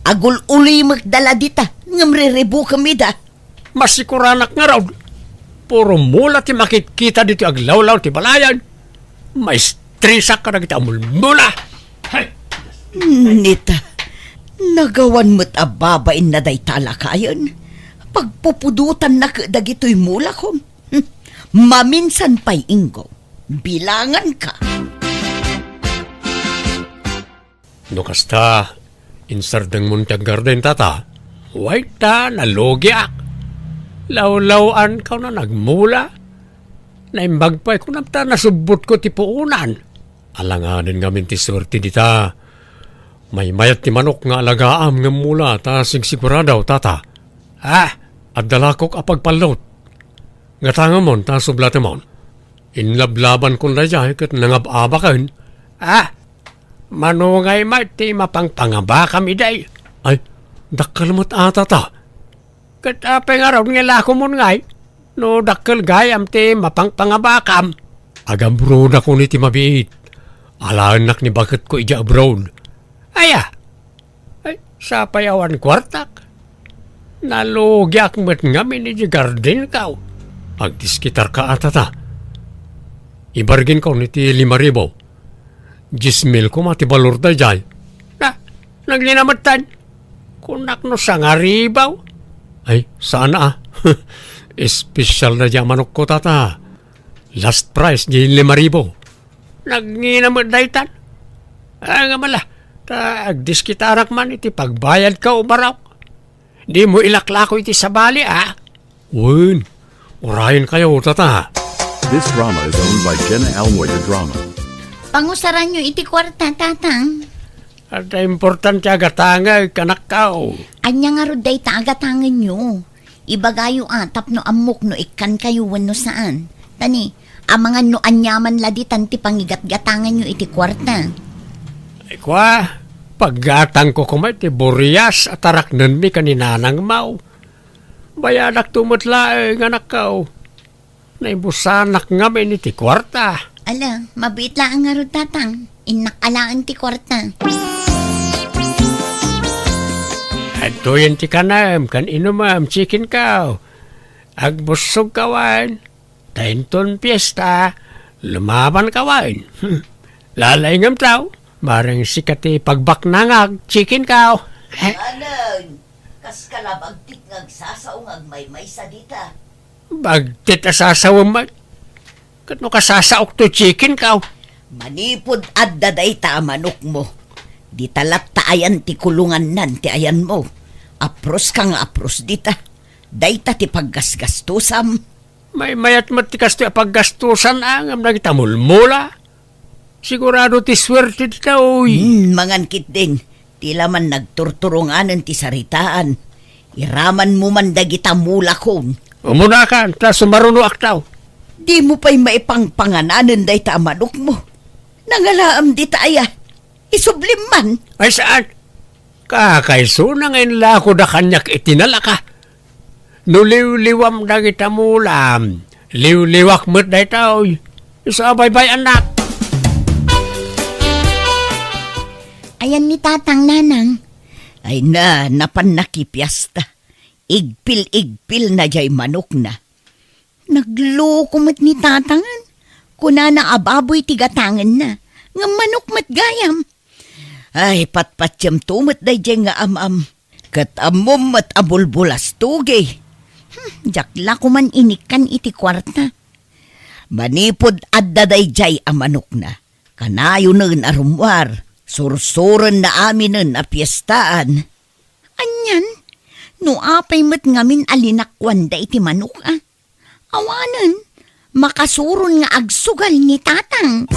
Agul-ulimekda la dita, ngem riribukem ida. Masikuranak ngarud. Puro mula ti makitkita ditoy aglawlaw ti balayan. Maistresak kadagiti a mulmula. Hay! Nita, nagawan met a babainna dayta a lakayen. Pagpupudotanna ket dagitoy mulakon. Hmm. Maminsan pay, Ingo, bilanganka. No kasta, insardengmon ti aggarden, tata. Wayta, nalugiak. Lawlaw-ankaw a nagmula. Naimbag pay, kunam ta nasubbotko ti puonan. Alangaden ngamin ti suerte dita. Maymayat ti manok nga alagaam ngem mula ta sigsigurado, tata. Ah, adda lakok a pagpallot. Gatangemon ta sublatemon. Inlablabankon daydiay ket nangab-abaken. Ah, mano ngay met ti mapangpangabakam idiay? Ay, dakkel met a, tata. Ket apay ngarud nga ilakomon ngay? No dakkel gayam ti mapangpangabakam. Agabrodakon iti mabiit. Alaennak ni baketko idiay abroad. Aya, Ay, sapay awan kuartak. Nalugiak met ngamin iti gardenko. Agdiskitarka a, tata. Ibarginko iti lima ribu. Dies mil koma ti balor daydiay. Na, naglinametan. Kunak no sangaribu. Ay, saan a. Espesyal daydiay a manokko, tata. Last price, di lima ribu. Nagngina met daytan. Ah, nga mala, ta agdiskitarak man iti pagbayadko, Barok. Dimo ilaklako iti sabali, a? Wen, urayenkayo, tata. This drama is owned by Jenna Almoy de Drama. Pangusaranyo iti kuarta, tatang. Adda importante a gatangek, anakko. Ania ngarud dayta a gatangenyo? Ibagayo a tapno ammok no ikkankayo wenno saan. Tani, amangan no aniaman la ditan ti pangigatgatanganyo iti kuarta. Ay, kua, paggatangko koma iti burias a taraknenmi ken ni Nanang Mau. Bayadakto met laeng, anakko. Naibusanak ngamin iti kuarta. Ala, mabiit laeng ngarud, tatang. Innak alaen ti kuarta. Adtoyen ti kanem ken inumem, chicken cow. Agbussog ka wen. Ta inton fiesta, lumaban ka wen. Lalaingem taw, bareng sika ti pagbaknangak, chicken cow. Anen, kas kalabagtik nga agsasao nga agmaymaysa dita. Bagtit a sasawem met. Ket no kasasaok to chicken cow. Manipud adda dayta a manokmo, dita latta ayan ti kulungannan ti ayanmo. Apros ka nga apros dita. Dayta ti paggasgastusam. Maymayat met ti kastoy a paggastusan, a, ngem dagita mulmula. Sigurado ti suerte dita, uy. Hmm, mangan ketdin. Ti la man nagturturonganen ti saritaan. Iramanmo man dagita mulakon. Umunakan, ta sumarunoak taw. Dimo pay maipangpangananen dayta a manokmo. Nangalaam dita aya. Isublim man. Ay, saan? Kakaisuna nga inlakoda kaniak iti nalaka. No liwliwam dagita mulam, liwliwak met daytoy. Isu a baybay-annak. Ayan ni Tatang, Nanang. Ay na, napan nakipiasta. Igpil-igpil na jay manokna. Nagloko met ni Tatangan. Kunana a baboy ti gatangenna. Ngem manok met gayam. Ay, patpatiemto met dayjay nga am-am. Ket ammom met a bulbulastogi. Hmm, diak la koman inikkan iti kuarta. Manipud adda dayjay a manokna, kanayonen a rummuar, sursurenna aminen a piestaan. Anian? No apay met ngamin a linakkuanda iti manok, a? Awanen, makasuron nga agsugal ni Tatang.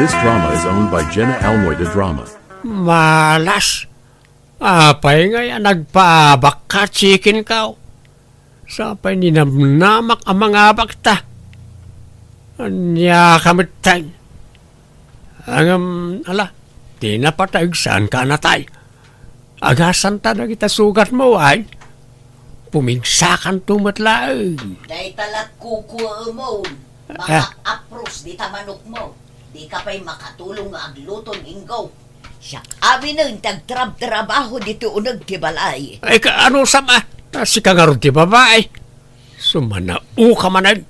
This drama is owned by Jenna Almoy de Drama. Malas! Apay ngay a nagpaabak ka, chicken cow? Sapay ninamnamak a mangabak ta. Ania ka metten? Ngem, ala, ti napateg saan ka natay. Agasanta dagita sugatmo, ay? Pumigsakanto met laeng. Dayta lat kukuemon. Ah. Makaapros dita manokmo. Dika pay makatulong nga agluton, Ingo. Siak aminen ti agtrabtrabaho ditoy uneg ti balay. Ay, ka-, ano, Sam, ah? Ah, sika ngarud ti babai. Sumanao ka manen.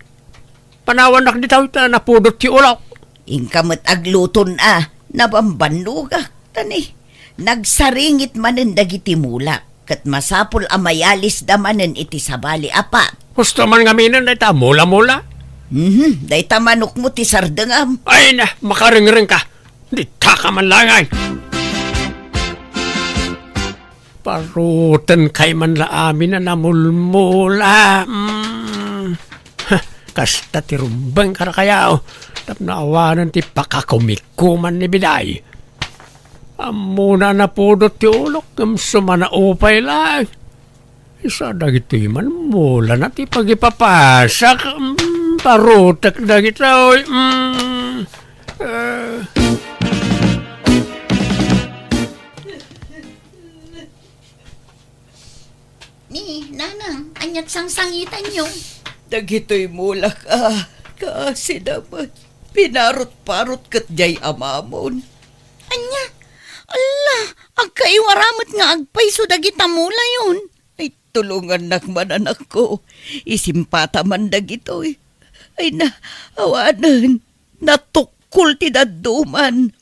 Panawannak dita, ta napudot ti ulok. Inka met agluton a, nabambannogak, ta ni, nagsaringit manen dagiti mulak, ket masapul a mayalisda manen iti sabali a pat. Husto man ngaminen dayta mula-mula? Mhm, dayta manokmo ti sardengam. Ay na, makarengreng ka. Dita ka man langay. Parutenkay man la amin a namulmula. Mm. Kasta ti rumbeng kadakayo. Tapno awanen ti pakakumikuman ni Biday. Ammona a napudot ti ulok, ngem sumanao pay laeng. Isu dagitoy man, mulana ti pagipapasak. Mm, parutek dagitoy. Mm. Eh. Ni, Nanang, aniat sangsangitanyo? Dagitoy mulak a, kaasi da met. Pinarot-parot ket diay amamon. Ania? Alla, agkaiwara met nga agpayso dagita mulayon. Ay, tulongannak man, anakko. Isimpata man dagitoy. Ay na, awanen. Natukkol ti dadduman.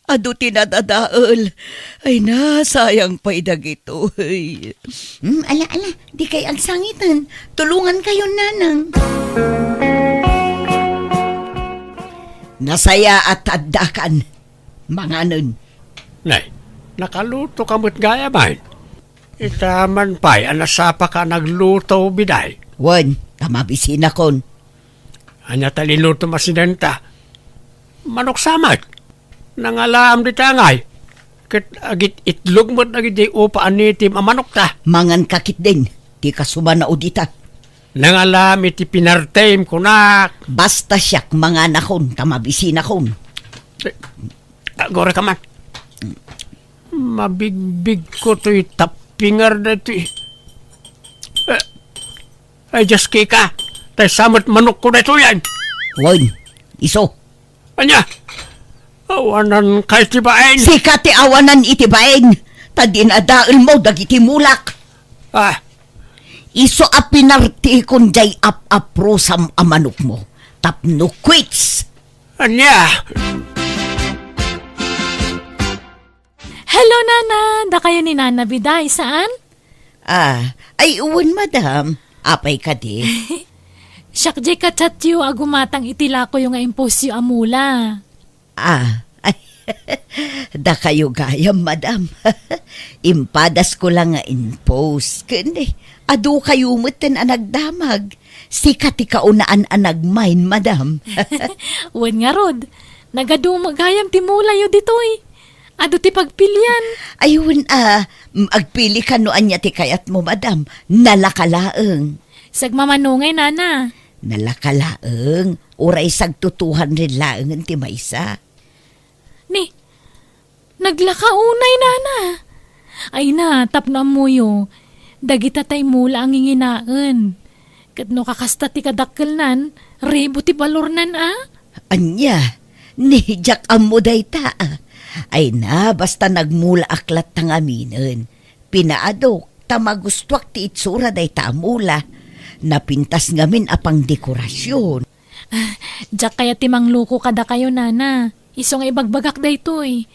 Adu ti nadadael. Ay na, sayang pay dagitoy. Hmm, ala, ala, dikay agsangiten. Tulongankayon, Nanang. Nasayaat addakan. Manganen. Nay, nakaluto ka met gayam, ay? Ita man pay a nasapa ka nagluto, Biday. Wen, ta mabisinakon. Ania ta linutom a sinenta? Manok sa met. Nangalaam dita ngay. Ket agit-itlog met dagiti upa a nitim a manokta. Mangan ka ketdin, ti kasumanao dita. Nangalaam iti pinartem, kunak. Basta siak manganakon, ta mabisinakon. Eh, agora ka man. Mabigbigko toy tappingar daytoy. Eh, ay, Diyos, kika, tay sa met manokko daytoyen. Wen, isu. Ania? Awanan kay ti baen? Sika ti awanan iti baen, ta dinadaelmo dagiti mulak. Ah. Isu a pinartikon diay ap-aprosam a manokmo, tapno quits. Ania? Hello, Nana! Dakayo ni Nana Biday, saan? Ah, ay, wen, madam. Apay kadi? Siak diay ka-chatyo a gumatang iti lakoyo nga imposyo a mula. Ah, ay, dakayo gayam, madam. Impadasko la nga impost. Ken, eh, adu kayo metten a nagdamag. Sika ti kaunaan a nagmain, madam. Wen ngarud, nagadu met gayam ti mulayo ditoy. Adu ti pagpilian. Ay, wen a, mm, agpili ka no ania ti kayatmo, madam. Nalaka laeng. Sagmamano ngay, Nana. Nalaka laeng. Uray sagto two hundred laengen ti maysa. Ni, naglaka unay, Nana. Ay na, tapno ammoyo, dagita tay mula a nginginaen. Ket no kakasta ti kadakkelnan, ribu ti balornan, a? Ania? Ni, diak ammo dayta, a. Ay na, basta nagmulaak latta ngaminen. Pinaadok, ta magustuak ti itsura dayta a mula. Napintas ngamin a pangdekorasyon. Ah, diak kayat ti mangluko kadakayo, Nana. Isu nga ibagbagak daytoy.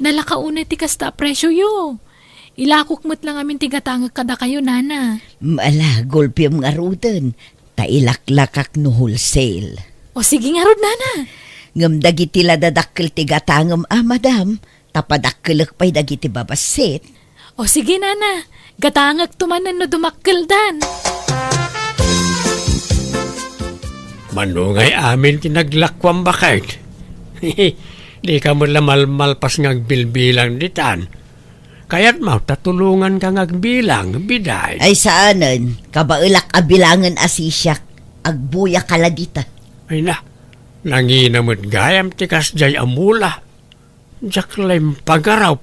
Nalaka unay ti kasta a presioyo. Ilakok met la ngamin ti gatangek kadakayo, Nana. Mm, ala, gulpiam ngaruden. Ta ilaklakak no wholesale. O, sige ngarud, Nana. Ngem dagiti la dadakkel ti gatangem a, madam, ta padakkelek pay dagiti babassit. O, sige, Nana. Gatangekto manen no dumakkeldan. Mano ngay amin ti naglakuam baket? Dika met la malmalpas nga agbilbilang ditan. Kayatmo ta tulonganka nga agbilang, Biday? Ay, saanen. Kabaelak a bilangen a sisiak. Agbuya ka la dita. Ay na, nangina met gayam ti kasdiay a mula. Diak la impagarup.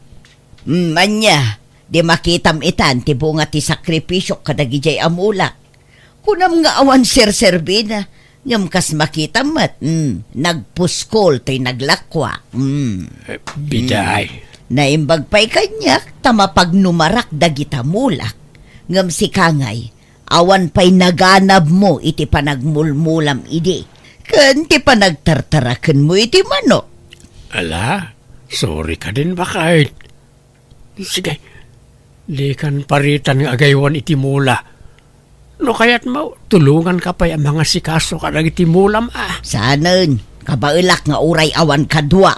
Mm, ania, di makitam itan ti bunga ti sakripisiok kadagidiay a mulak. Kunam nga awan serserbina, ngem kas makitam met, mm, nagpuskol toy naglakua. Mm. Eh, Biday, Naimbag pay kaniak ta mapagnumarak dagita mulak. Ngem sika ngay, awan pay naganabmo iti panagmulmulam idi, ken ti panagtartarakenmo iti manok. Ala, sorry kadin, baket. Sige, dikan paritan nga agaywan iti mula. No kayatmo, tulonganka pay a mangasikaso kadagiti mulam a. Saanen, kabaelak nga uray awan kadua.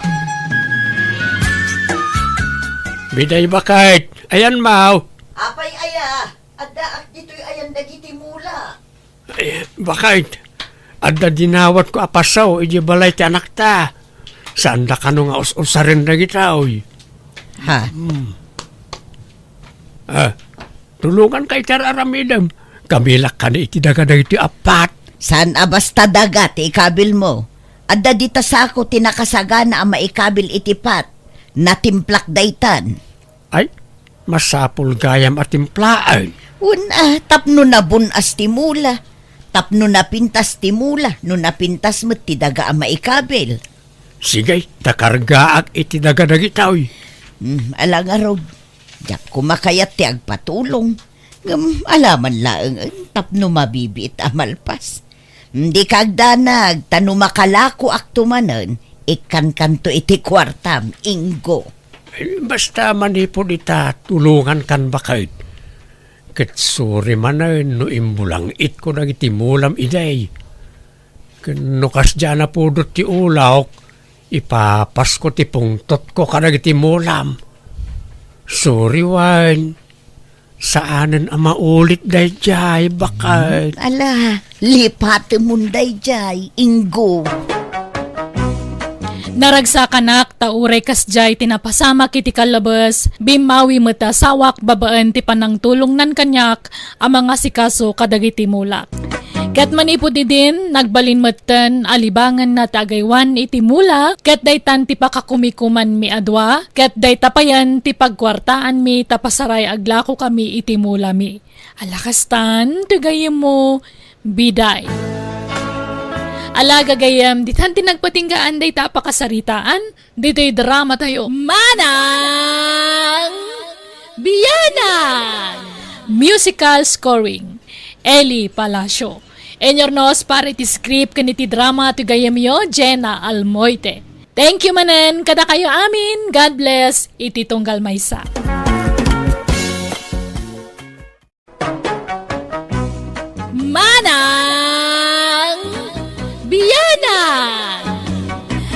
Biday, baket, ayanmo. Apay aya, addaak ditoy ayan dagiti mula. Eh, baket, adda dinawatko a pasaw idiay balay ti anakta. Saanda kano nga us-usaren dagitoy. Ha? Hmm. Ah, tulonganka iti ar-aramidem. Kabilak kano iti daga dagitoy a pat. Saan a basta daga ti ikabilmo? Adda dita sako ti nakasagana a maikabil iti pat. Natimplak daytan. Ay, masapul gayam a timplaen. Wen a, tapno nabun-as ti mula. Tapno napintas ti mula, no napintas met ti daga a maikabil. Sige, ta kargaak iti daga dagitoy. Hmm, ala ngarud, diak koma kayat ti agpatulong. Ngem alaman laengen tapno mabibiit a malpas. Dika agdanag, ta no makalakoakto manen, ikkankanto iti kuartam, Ingo. Eh, basta manipud ita, tulongankan, baket. Ket sorry manen no imbulangitko dagiti mulam idi. Ken no kasdiay a napudot ti ulawko, ipapasko ti pungtotko kadagiti mulam. Sorry, wen. Saanen a maulit daydiay, baket. Ala, lipatemon daydiay, Ingo. Naragsakanak ta uray kasdiay ti napasamak iti kallabes, bimmawi met ti asawak babaen ti panangtulongnan kaniak a mangasikaso kadagiti mulak. Ket manipud idin, nagbalin metten a libangenna ti agaywan iti mula, ket daytan ti pakakumikumanmi a dua, ket dayta payen ti pagkuartaanmi tapno saray aglakokami iti mulami. Ala kastan ti gayyemmo, Biday. Ala gagayyem, ditan ti nagpatinggaan dayta a pakasaritaan, ditoy drama tayo. Manang Bianang! Musical scoring, Eli Palacio. Inyurnos para iti script ken iti drama ti gayyemyo, Jenna Almoite. Thank you manen kadakayo amin. God bless iti tunggal maysa. Manang Bianang!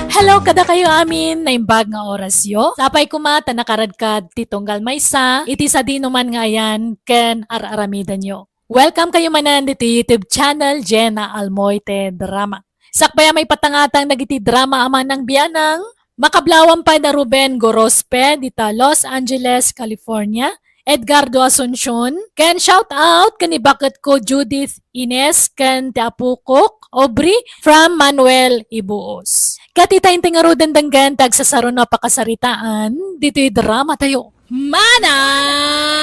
Hello kadakayo amin, naimbag nga orasyo. Sapay koma ta nakaradkad ti tunggal maysa iti sadinoman nga ayan ken ar-aramidenyo. Welcome kayo manen ditoy YouTube channel, Jenna Almoite Drama. Sakbay a maipatangatang dagiti drama a Manang Bianang, makablawan pay da Ruben Gorospe dita Los Angeles, California, Edgardo Asuncion, ken shout out ken ni baketko Judith Ines ken ti apokok Aubrey from Manuel Ibuos. Ket ita inti ngaruden denggen ti agsasaruno a pakasaritaan ditoy drama tayo. Manang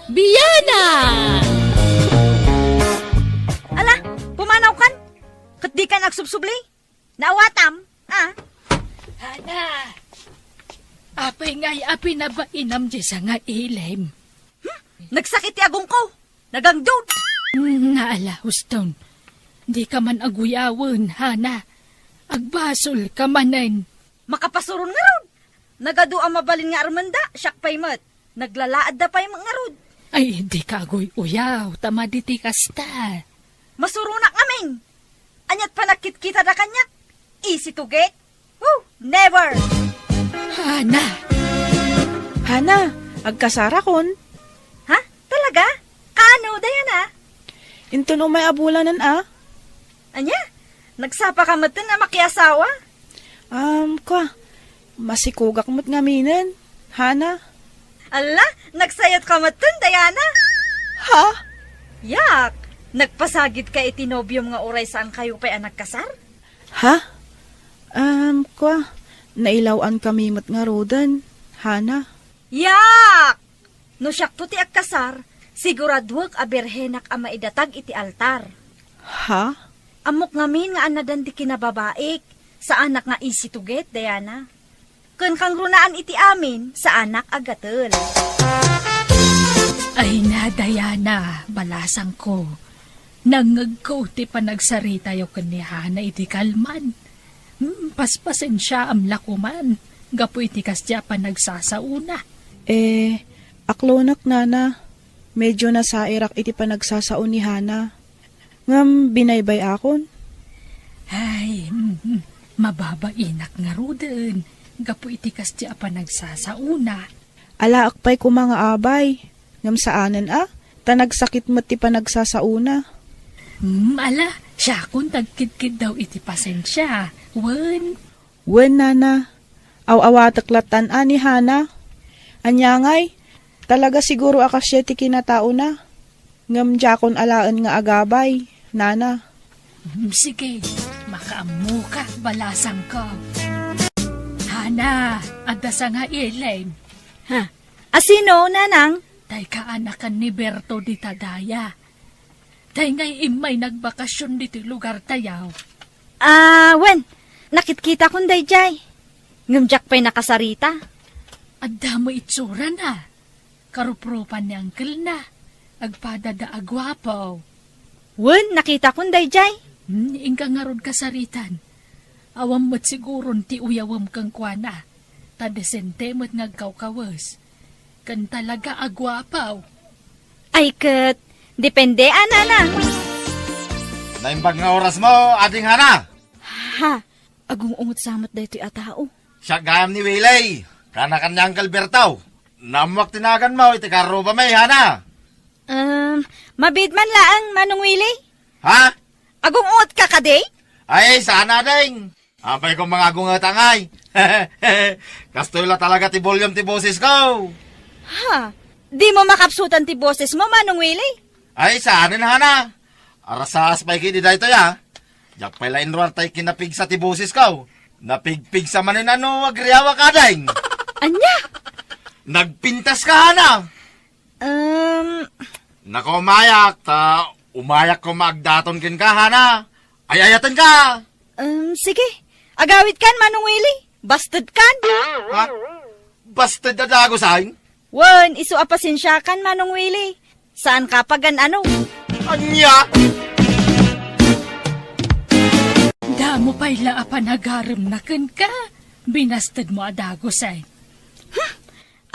Bianang! Ala, pumanawkan? Ket dikan agsubsubli? Naawatam, a? Hana, apay ngay a pinabainam diay sangailim? Hmm? Nagsakit ti agongko. Nagangdud. Naala, Houston. Dika man aguyawen, Hana. Agbasolka manen. Makapasuron ngarud. Nagadu a mabalin nga armenda, siak pay met. Naglalaadda pay met ngarud. Ay, dika aguy-uyaw, ta madi ti kasta. Masuronak ngamin. Ania't panakkitkitada kaniak? Easy to get? Woo! Never! Hana! Hana, agkasarakon. Ha? Talaga? Kaano, Diana? Inton umay a bulanen a. Ania? Nagsapa ka metten a makiasawa? Um, kwa, masikugak met ngaminen, Hana. Alla, nagsayat ka metten, Diana? Ha? Yak, nagpasagid ka iti nobiom nga uray saan kayo pay a nagkasar? Ha? Um, kwa, nailaw-an kami met ngaruden, Hana. Yak! No siakto ti agkasar, siguraduek a birhenak a maidatag iti altar. Ha? Ammok ngamin nga annadan ti kinababaik, saanak nga easy to get, Diana. Ken kangrunaan iti amin, saanak a gatel. Ay na, Diana, balasangko. Nangngegko ti panagsaritayo ken ni Hana iti kalman. Hmm, paspasensiaam la koman gapu iti kasdi a panagsasaona. Eh, aklonek, Nana. Medyo nasairak iti panagsasao ni Hana. Ngem binaybay-akon. Ay, mm, mababainak ngaruden gapu iti kasdi a panagsasaona. Alaek pay koma nga abay, ngem saanen a, ta nagsakit met ti panagsasaona. Mm, ala, siakon ti agkidkiddaw iti pasensia. Wen. Wen, Nana. Aw-awatek lattan a ni Hana. Ania ngay, talaga siguro a kasia ti kinataona. Ngem diakon alaen nga agabay, Nana. Mm, sige, makaammoka, balasangko. Hana, adda sangailem. Ha? Asino, Nanang? Tay kaanakan ni Berto dita daya. Tay ngay immay nagbakasyon ditoy lugartayo. Ah, wen, nakitkitakon daydiay. Ngem diak pay nakasarita. Adda met itsurana. Karuprupan ni angkelna. Agpadada a guapo. Wen, nakitakon daydiay. Hmm, inka ngarud kasaritan. Awan met siguron ti uyawem kenkuana. Ta desente met nga agkawkawes. Ken talaga a guapo. Ay ket, depende a, Nanang. Naimbag nga orasmo, Ading Hana. Ha? Agung-ungot sa met daytoy a tao. Siak gayam ni Willie. Kaanakan ni Uncle Berto. Naammoak ti naganmo iti karrubami, Hana. Um, mabiit man laeng, Manong Willie. Ha? Agung-ungotka kadi? Ay, saan a, Ding. Apay koma nga agungetak ngay. Kastoy la talaga ti volume ti bosesko. Ha? Dimo makapsutan ti bosesmo, Manong Willie? Ay, saanen, Hana. Arasaas pay kadi daytoy a. Diak pay la inruar tay kinapigsa ti bosesko. Napigpigsa manen a no agriawak, Ading. Ania? Nagpintaska, Hana. Um, Naku, umayak, ta umayak koma agdaton kenka, Hana. Ay-ayatenka. Um, sige. Agawidkan, Manong Willie. Bastedkan. Ha? Basted a dagus, ay? Wen, isu a pasensiakan, Manong Willie. Saanka pagan-ano. Ania? Damo pay la a panagaremna kenka. Binastedmo a dagus, ay. Hmm?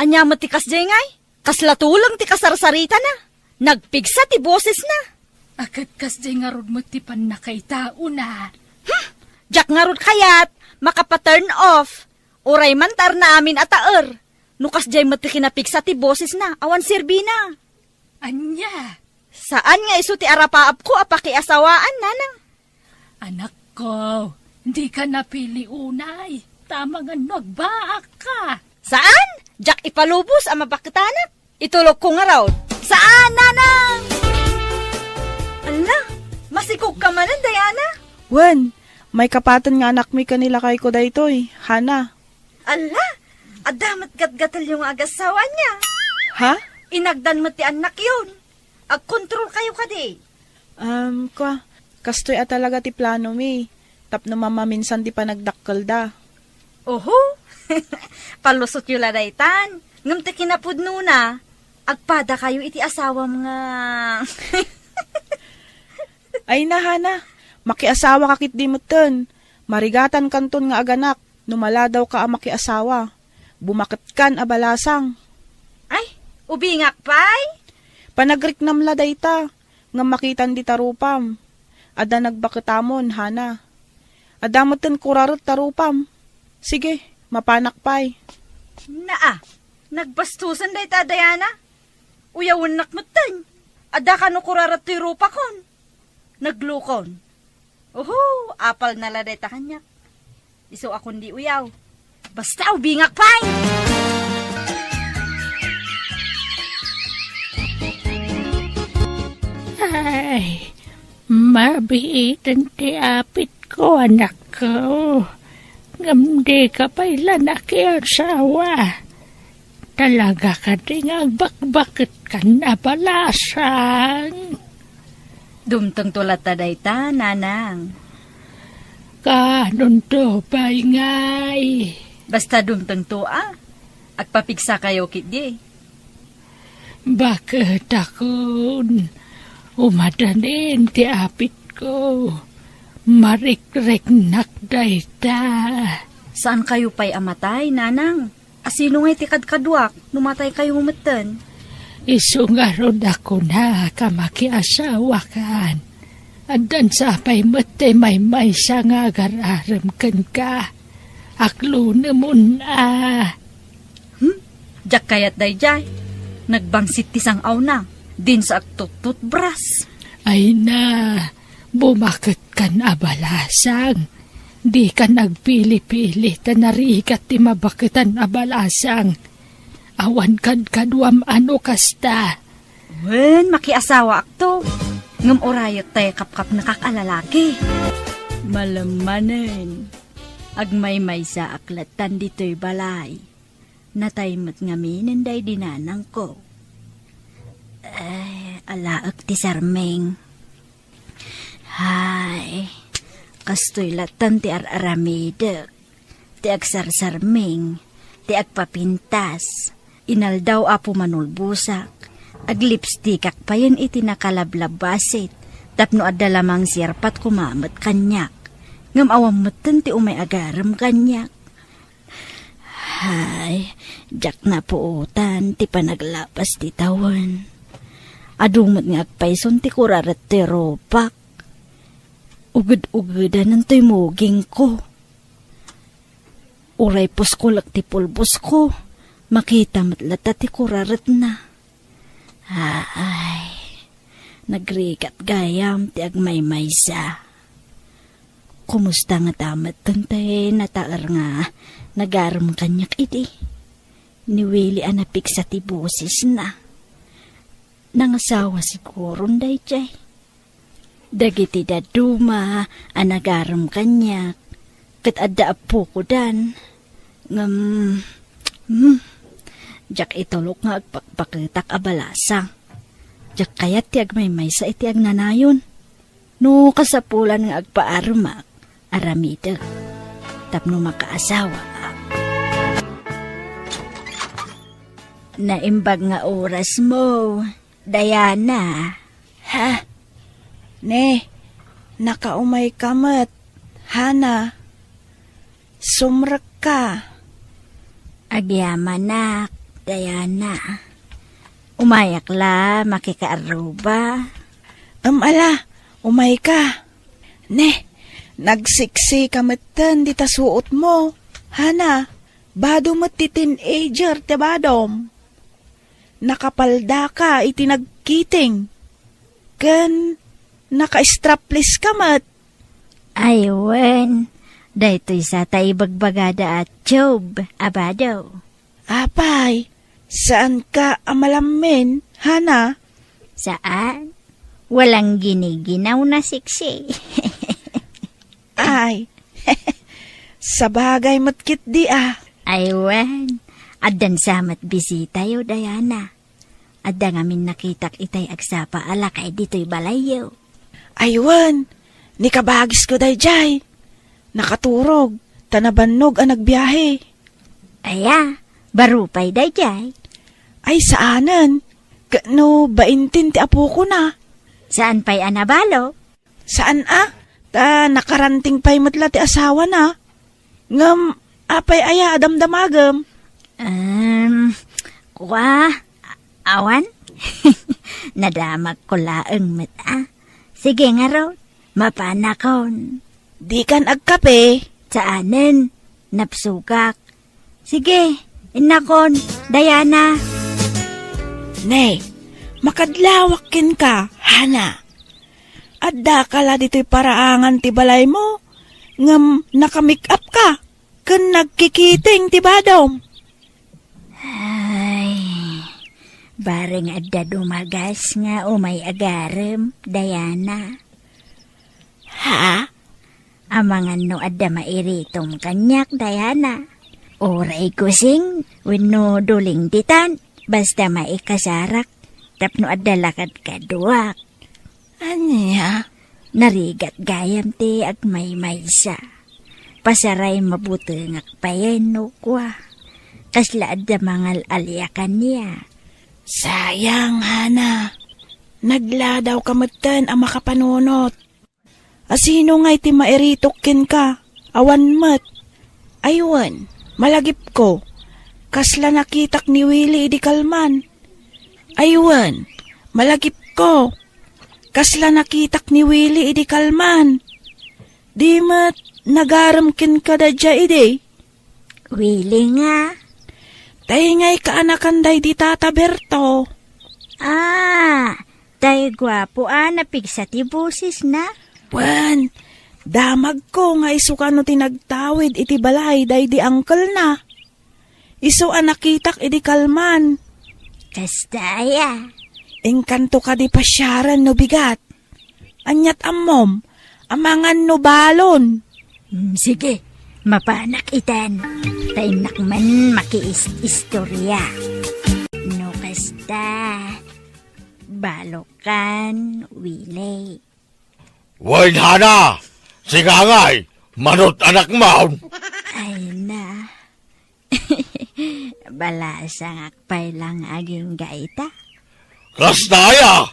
Ania met ti kasdiay ngay? Kasla tuleng ti kasarsaritana. Nagpigsa ti bosesna. A ket kasdiay ngarud met ti pannakaitaona. Hmm? Diak ngarud kayat makapa-turn off. Uray man ta arna amin a taer. No kasdiay met ti kinapigsa ti bosesna, awan serbina. Ania? Saan nga isu ti arapaapko a pakiasawaan, Nanang. Anakko, dika napili unay. Tama nga no agbaakka. Saan? Diak ipalubos a mabaketanak. Itulokko ngarud. Saan, Nanang? Ala, masikogka manen, Diana? Wen, maikapaten nga anakmi ken ni lakayko daytoy, Hana. Ala, adda met gatgatelyo nga agassawa ania? Ha? Inagdan met ti annakyon. Agkontrolkayo kadi? Um, kua, kastoy a talaga ti planomi, tapno mamaminsan ti panagdakkelda. Oho, palusotyo la daytan. Ngem ti kinapudnona, agpadakayo iti asawam nga. Ay na, Hana, makiasawaka ketdi metten. Marigatankanton nga aganak no maladawka a makiasawa. Bumaketkan a balasang. Ay, ubingak pay? Panagriknam la dayta, ngem makitan dita rupam. Adda nagbaketamon, Hana. Adda metten kuraret ta rupam. Sige, mapanak pay. Naa, nagbastosen dayta, Diana. Uyawennak metten. Adda kano kuraret toy rupakon. Naglukon. Oho, apalna la dayta kaniak. Isu a kundi uyaw. Basta ubingak pay! Ay, mabiiten ti apitko, anakko. Ngem dika pay la nakiasawa. Talaga kadi nga agbakbaketkan a balasang? Dumtengto latta dayta, Nanang. Kaanonto pay ngay? Basta dumtengto a, agpapigsakayo ketdi. Baketakon, umadanin ti apitko. Marikriknak dayta. Saankayo pay a matay, nanang? Asino ngay ti kadkaduak no mataykayo metten? Isu ngarud a kunak a makiasawakan. Addan sa pay met ti maymaysa nga agar-arem kenka. Aklunemon a. Hmm? Diak kayat daydiay. Nagbangsit ti sang-awna. Dinsa agtuttutbras. Ay na, bumaketkan a balasang. Dikan agpili-pili ta narigat ti mabaketan a balasang. Awan kadkaduam a no kasta. Wen, makiasawaakto. Ngem urayek tay kapkapnekak a lalaki. Malem manen, agmaymaysaak lattan ditoy balay. Natay met ngaminen daydi nanangko. Ay, alaek ti sarming. Hay, kastoy lattan ti ar-aramidek, ti agsarsarming, ti agpapintas. Inaldaw, Apo, manulbosak, aglipstikak payen iti nakalablabbasit, tapno adda lamang sirpat kumamet kaniak. Ngem awan metten ti umay agarem kaniak. Hay, diak napuotan ti panaglapas ti tawen. Adu met nga agpayson ti kuraret ti rupak. Uged-ugedanen toy mugingko. Uray puskolek ti pulbosko, makita met latta ti kuraretna. Ay, nagrigat gayam ti agmaymaysa. Kumusta ngata metten tay nataer nga nagarem kaniak idi? Ni Willie a napigsa ti bosesna. Nangasawa siguron daydiay. Dagiti dadduma a nagarem kaniak, ket adda appokodan. Ngem, hmm, diak itulok nga agpakpaketak a balasang. Diak kayat ti agmaymaysa iti agnanayon. No kasapulan nga agpaaremak, aramidek tapno makaasawaak. Naimbag nga orasmo, Diana. Ha? Ne, nakaumayka met, Hana. Sumrekka. Agyamanak, Diana. Umayak la, makikaarruba. Em, ala, umayka. Ne, nagsiksika metten dita suotmo. Hana, bado met ti teenager ti badom. Nakapaldaka iti nagkiting. Ken naka-straplesska met. Ay, wen. Daytoy sa ta ibagbagada a tube a bado. Apay, saanka a malammin, Hana? Saan. Walang giniginawna siksi. Ay, sabagay met ketdi a. Ay, wen. Addan sa met bisitayo, Diana. Adda ngamin nakitak itay agsapa a lakay ditoy balayyo. Ay, wen, ni kabagisko daydiay. Nakaturog, ta nabannog a nagbiahe. Aya, baro pay daydiay? Ay, saanen. Ket no baintin ti apokona. Saan pay a nabalo? Saan a? Ta nakaranting pay met la ti asawana. Ngem apay aya a damdamagem? Em, kua, awan? Nadamagko laeng met a. Sige ngarud, mapanakon. Dikan agkape? Saanen, napsugak. Sige, innakon, Diana. Ne, makadlawak kenka, Hana. Addaka la ditoy paraangan ti balaymo, ngem naka-make-up ka, ken nagkikiting ti badom. Ay, bareng adda dumagas nga umay agarem, Diana. Ha? Amangan no adda mairitom kaniak, Diana. Uray gusing wenno duling ditan, basta maikasarak tapno adda lakad kaduak. Ania? Narigat gayam ti agmaymaysa. Pasaray mabutengak payen no kua. Kasla adda mangal-alia kaniak. Sayang, Hana. Nagladawka metten a makapanunot. Asino ngay ti mairitok kenka? Awan met. Ay wen, malagipko. Kasla nakitak ni Willie idi kalman. Ay wen, malagipko. Kasla nakitak ni Willie idi kalman. Di met nagarem kenka daydiay idi? Willie nga. Tay ngay kaanakan daydi Tata Berto. Ah, tay guapo a napigsa ti bosesna. Wen, damagko nga isu kano ti nagtawid iti balay daydi uncle-na. Isu a nakitak idi kalman. Kasta aya. Inkanto kadi pasiaren no bigat. Aniat ammom, amangan no balon. Mm, sige, mapanak itan. Ta innak man makiis-istorya. No kasta, balokan, Willie. Wen, Hana, sika ngay, manut-anak maon. Ay na. Balasangak pay lang agingga ita. Kasta aya?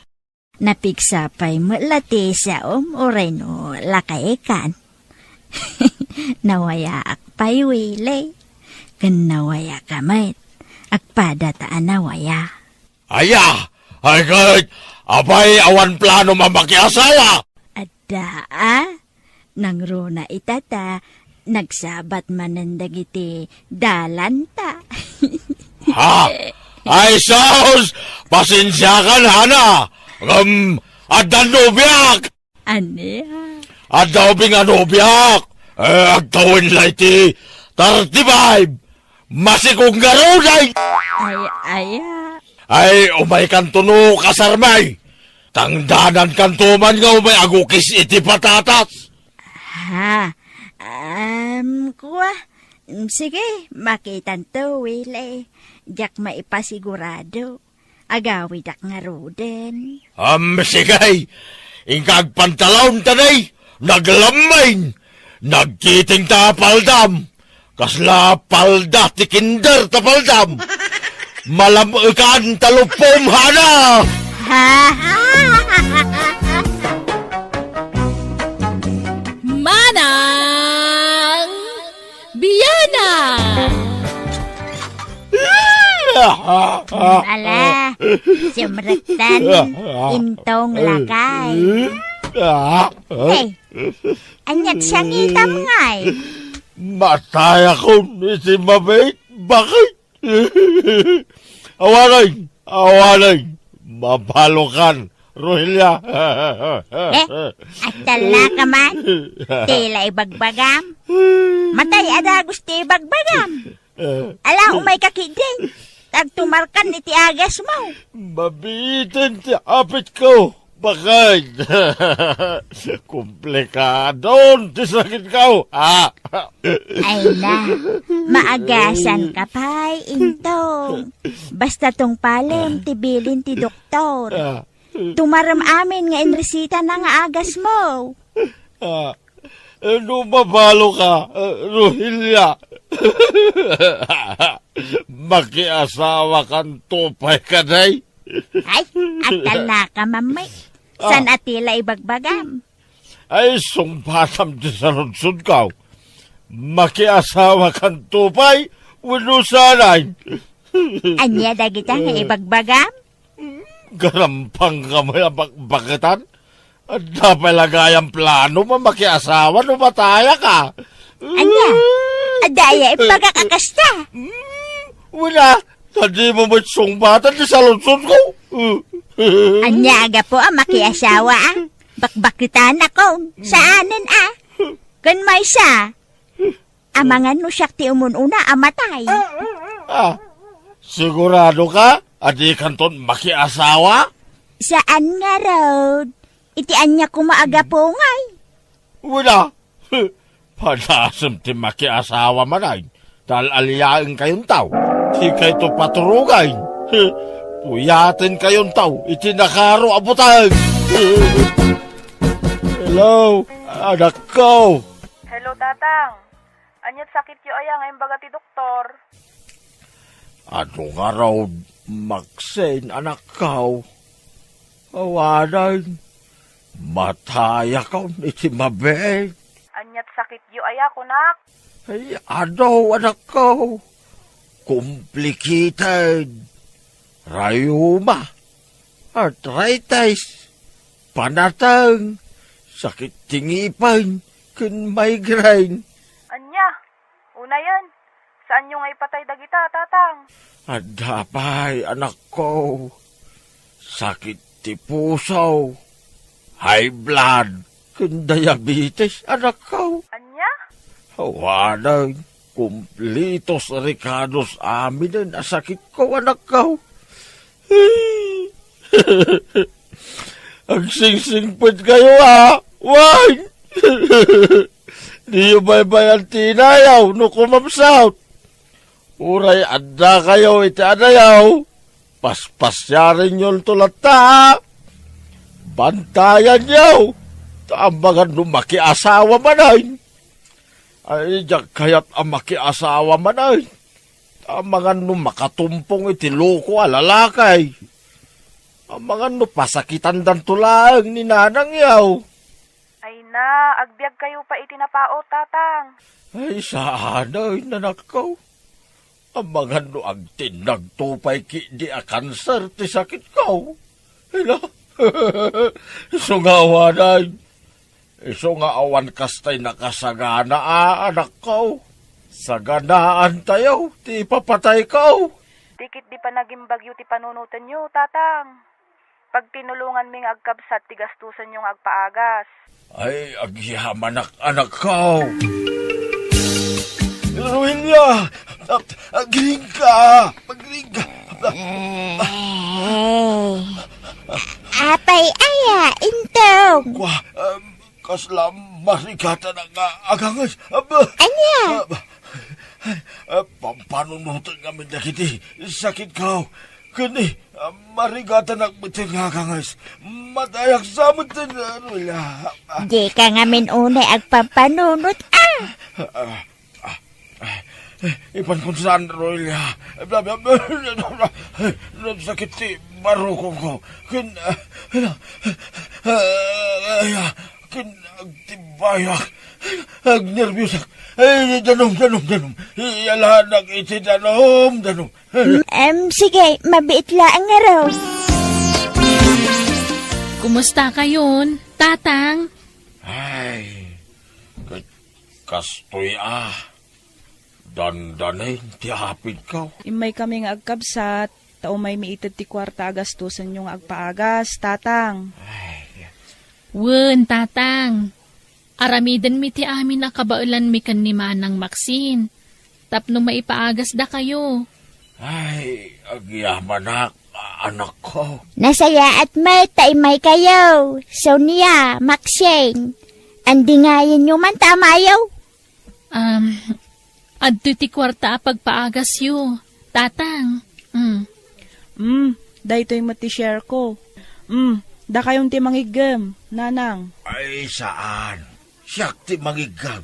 Napigsa pay met la ti saom uray no lakaykan. Nawayaak pay, Willie. Ken nawayaka met. Agpada ta a nawaya. Aya, ay ket, apay awan planom a makiasawa? Adda, a? Nangruna ita ta nagsabat manen dagiti dalanta. Ha? Ay, sus! Pasensiakan, Hana! Ngem, adda nobiak! Ania? Adda ubing a nobiak! Eh, agtawen la iti thirty-five! Masikog ngarud ay! Ay, aya. Ay, umaykanto no kasarmay. Tangdanankanto man nga umay agukis iti patatas. Ha? Um, kua? Mm, sige, makitanto, Willie. Diak maipasigurado. Agawidak ngaruden. Am, sige. Inka agpantalaon ta nay, naglammain. Nagkiting ta paldam. Kasla palda ti kinder ta paldam. Malam-ekan ta lupom, Hana. Manang Biana! Ala, sumrektan, intong lakay. Hey, aniat siangitam ngay? Matayakon iti mabait, bakit? Awanen, awanen, mabalokan, Rohelia. Eh, agtalnaka man? Tila ibagbagam? Matay a dagus ti ibagbagam. Ala, umayka ketdi. Agtumarkan iti agasmo. Mabiiten ti apitko. Bakit? Komplikadon ti sakitko. Ah. Ay na, maagasanka pay, intong. Basta tungpalem ti bilin ti doktor. Ah. Tumarem amin nga inresitana nga agasmo. Ah. No mabaloka, Rohelia. Makiasawakanto pay kadi? Ay, agtalnaka, Mami. Ah. Saan a tila ibagbagam? Ay, sungbatam ti saludsodko. Makiasawakanto pay wenno saan? Ania dagita nga ibagbagam? Garampangka met a bakbaketan? Adda pay la gayam plano a makiasawa no matayaka. Ania? Adda aya imbagak a kasta? Mm, wen a, ta dimo met sungbatan ti saludsodko. Ania a gapu a makiasawa a? Bakbaketanakon. Saanen a? Ken maysa, amangan no siak ti umun-una a matay. Ah, siguradoka a dikanton makiasawa? Saan ngarud. Iti ania koma a gapu ngay? Wen a, padasem ti makiasawa manen. Ta al-aliaenkayonto. Dikayto paturogen. Puyatenkayonto iti nakaro a buteng. Hello, anakko. Hello, Tatang. Ania't sakityo aya nga imbaga ti doktor? Adu ngarud, Maxine, anakko. Awanen, matayakon iti mabiit. Ania't sakityo aya, kunak? Ay, adu, anakko. Complicated. Rayuma, arthritis, panateng, sakit ti ngipen, ken migraine. Ania? Unayen, saanyo nga ipatay dagita, Tatang? Adda pay, anakko. Sakit ti puso, high blood, ken diabetes, anakko. Ania? Awanen, kumplitos rikados aminen a sakitko, anakko. Agsingsingpetkayo, a. Wen! Diyo baybay-an ti inayaw no kumapsut. Uray addakayo iti anayaw, paspasiarenyo latta, a. Bantayanyo, ta amangan no makiasawa manen. Ay, diak kayat a makiasawa manen. Ta amangan no makatumpong iti loko a lalaki. Amangan no pasakitandanto laeng ni nanangyo. Ay na, agbiagkayo pay iti napaut, Tatang. Ay, saan, ay, anakko. Amangan no agtinnagto pay ketdi a kanser ti sakitko. Ila, isu nga awanen. Isu nga awan kastay nakasagana a, anakko. Saganaantayo ti ipapatayko. Di ketdi panagimbagyo ti panunotenyo, Tatang. Pagtinulonganmi nga agkabsat ti gastosenyo nga agpaagas. Ay, agyamanak, anakko. Roelia! Ag-, agriingka! Agriingka! Apay aya, Intong? Kua, um, kasla marigatanak nga aganges. Aba! Ania? Aba! Ah, pampanunoten ngamin dagiti sakitko. Ken ni, ah, marigatanak met nga aganges. Matayak sa met, ah, Roelia. Dika ngamin unay agpampanunot, a. Ah, ah, ah, ipankon saan, Roelia. Sakit ti barukongko. Ken, ah, ah, ah, ken agtibayak. Agnerbiusak. Ay, danum, danum, danum. Iyalanak iti danum, danum. Mm, em, sige, mabiit laeng ngarud. Kumustakayon, Tatang? Ay, ket kastoy a, dandanin ti apidko. Immaykami nga agkabsat, ta umaymi ited ti kuarta a gastosenyo nga agpaagas, Tatang. Ay. Wen, Tatang. Aramidenmi ti amin a kabaelanmi ken ni Manang Maxine tapno maipaagasdakayo. Ay, agyamanak, anakko. Nasayaat met ta immaykayo, Sonia, Maxine. Andingayenyo man ta amayo. Um, adtoy ti kuarta a pagpaagasyo, Tatang. Mm. Mm, daytoy met ti share ko. Mm, dakayon ti mangiggem, Nanang. Ay, saan. Siak ti mangiggem.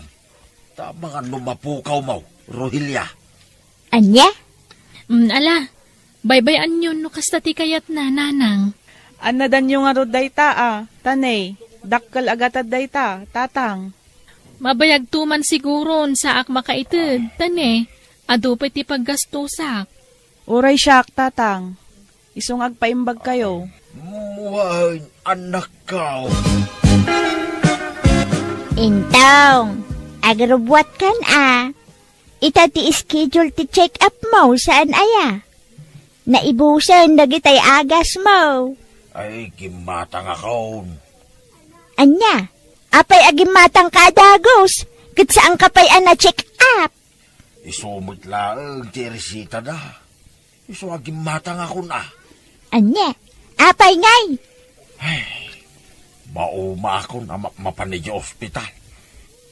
Ta amangan no mapukawmo, Roelia. Ania? Mm, ala, baybay-anyon no kasta ti kayatna, Nanang. Annadanyo ngarud dayta a, ta ne, dakkel a gatad dayta, Tatang. Mabayagto man siguron saak makaited, ta ne, adu pay ti paggastosak. Uray siak, Tatang. Isu nga agpaimbagkayo. Wen, anakko. Intong, agrubbuatkan a. Ita ti schedule ti check-up mo, saan aya? Naibusen dagitay agas mo. Ay, gimmatangakon. Ania? Apay a gimmatangka a dagus? Ket saanka pay a na-check up? Isu met laeng ti resitada. Isu a gimmatangakon a. Ania? Apay ngay? Ay, maumaakon a ma-, mapan idiay ospital.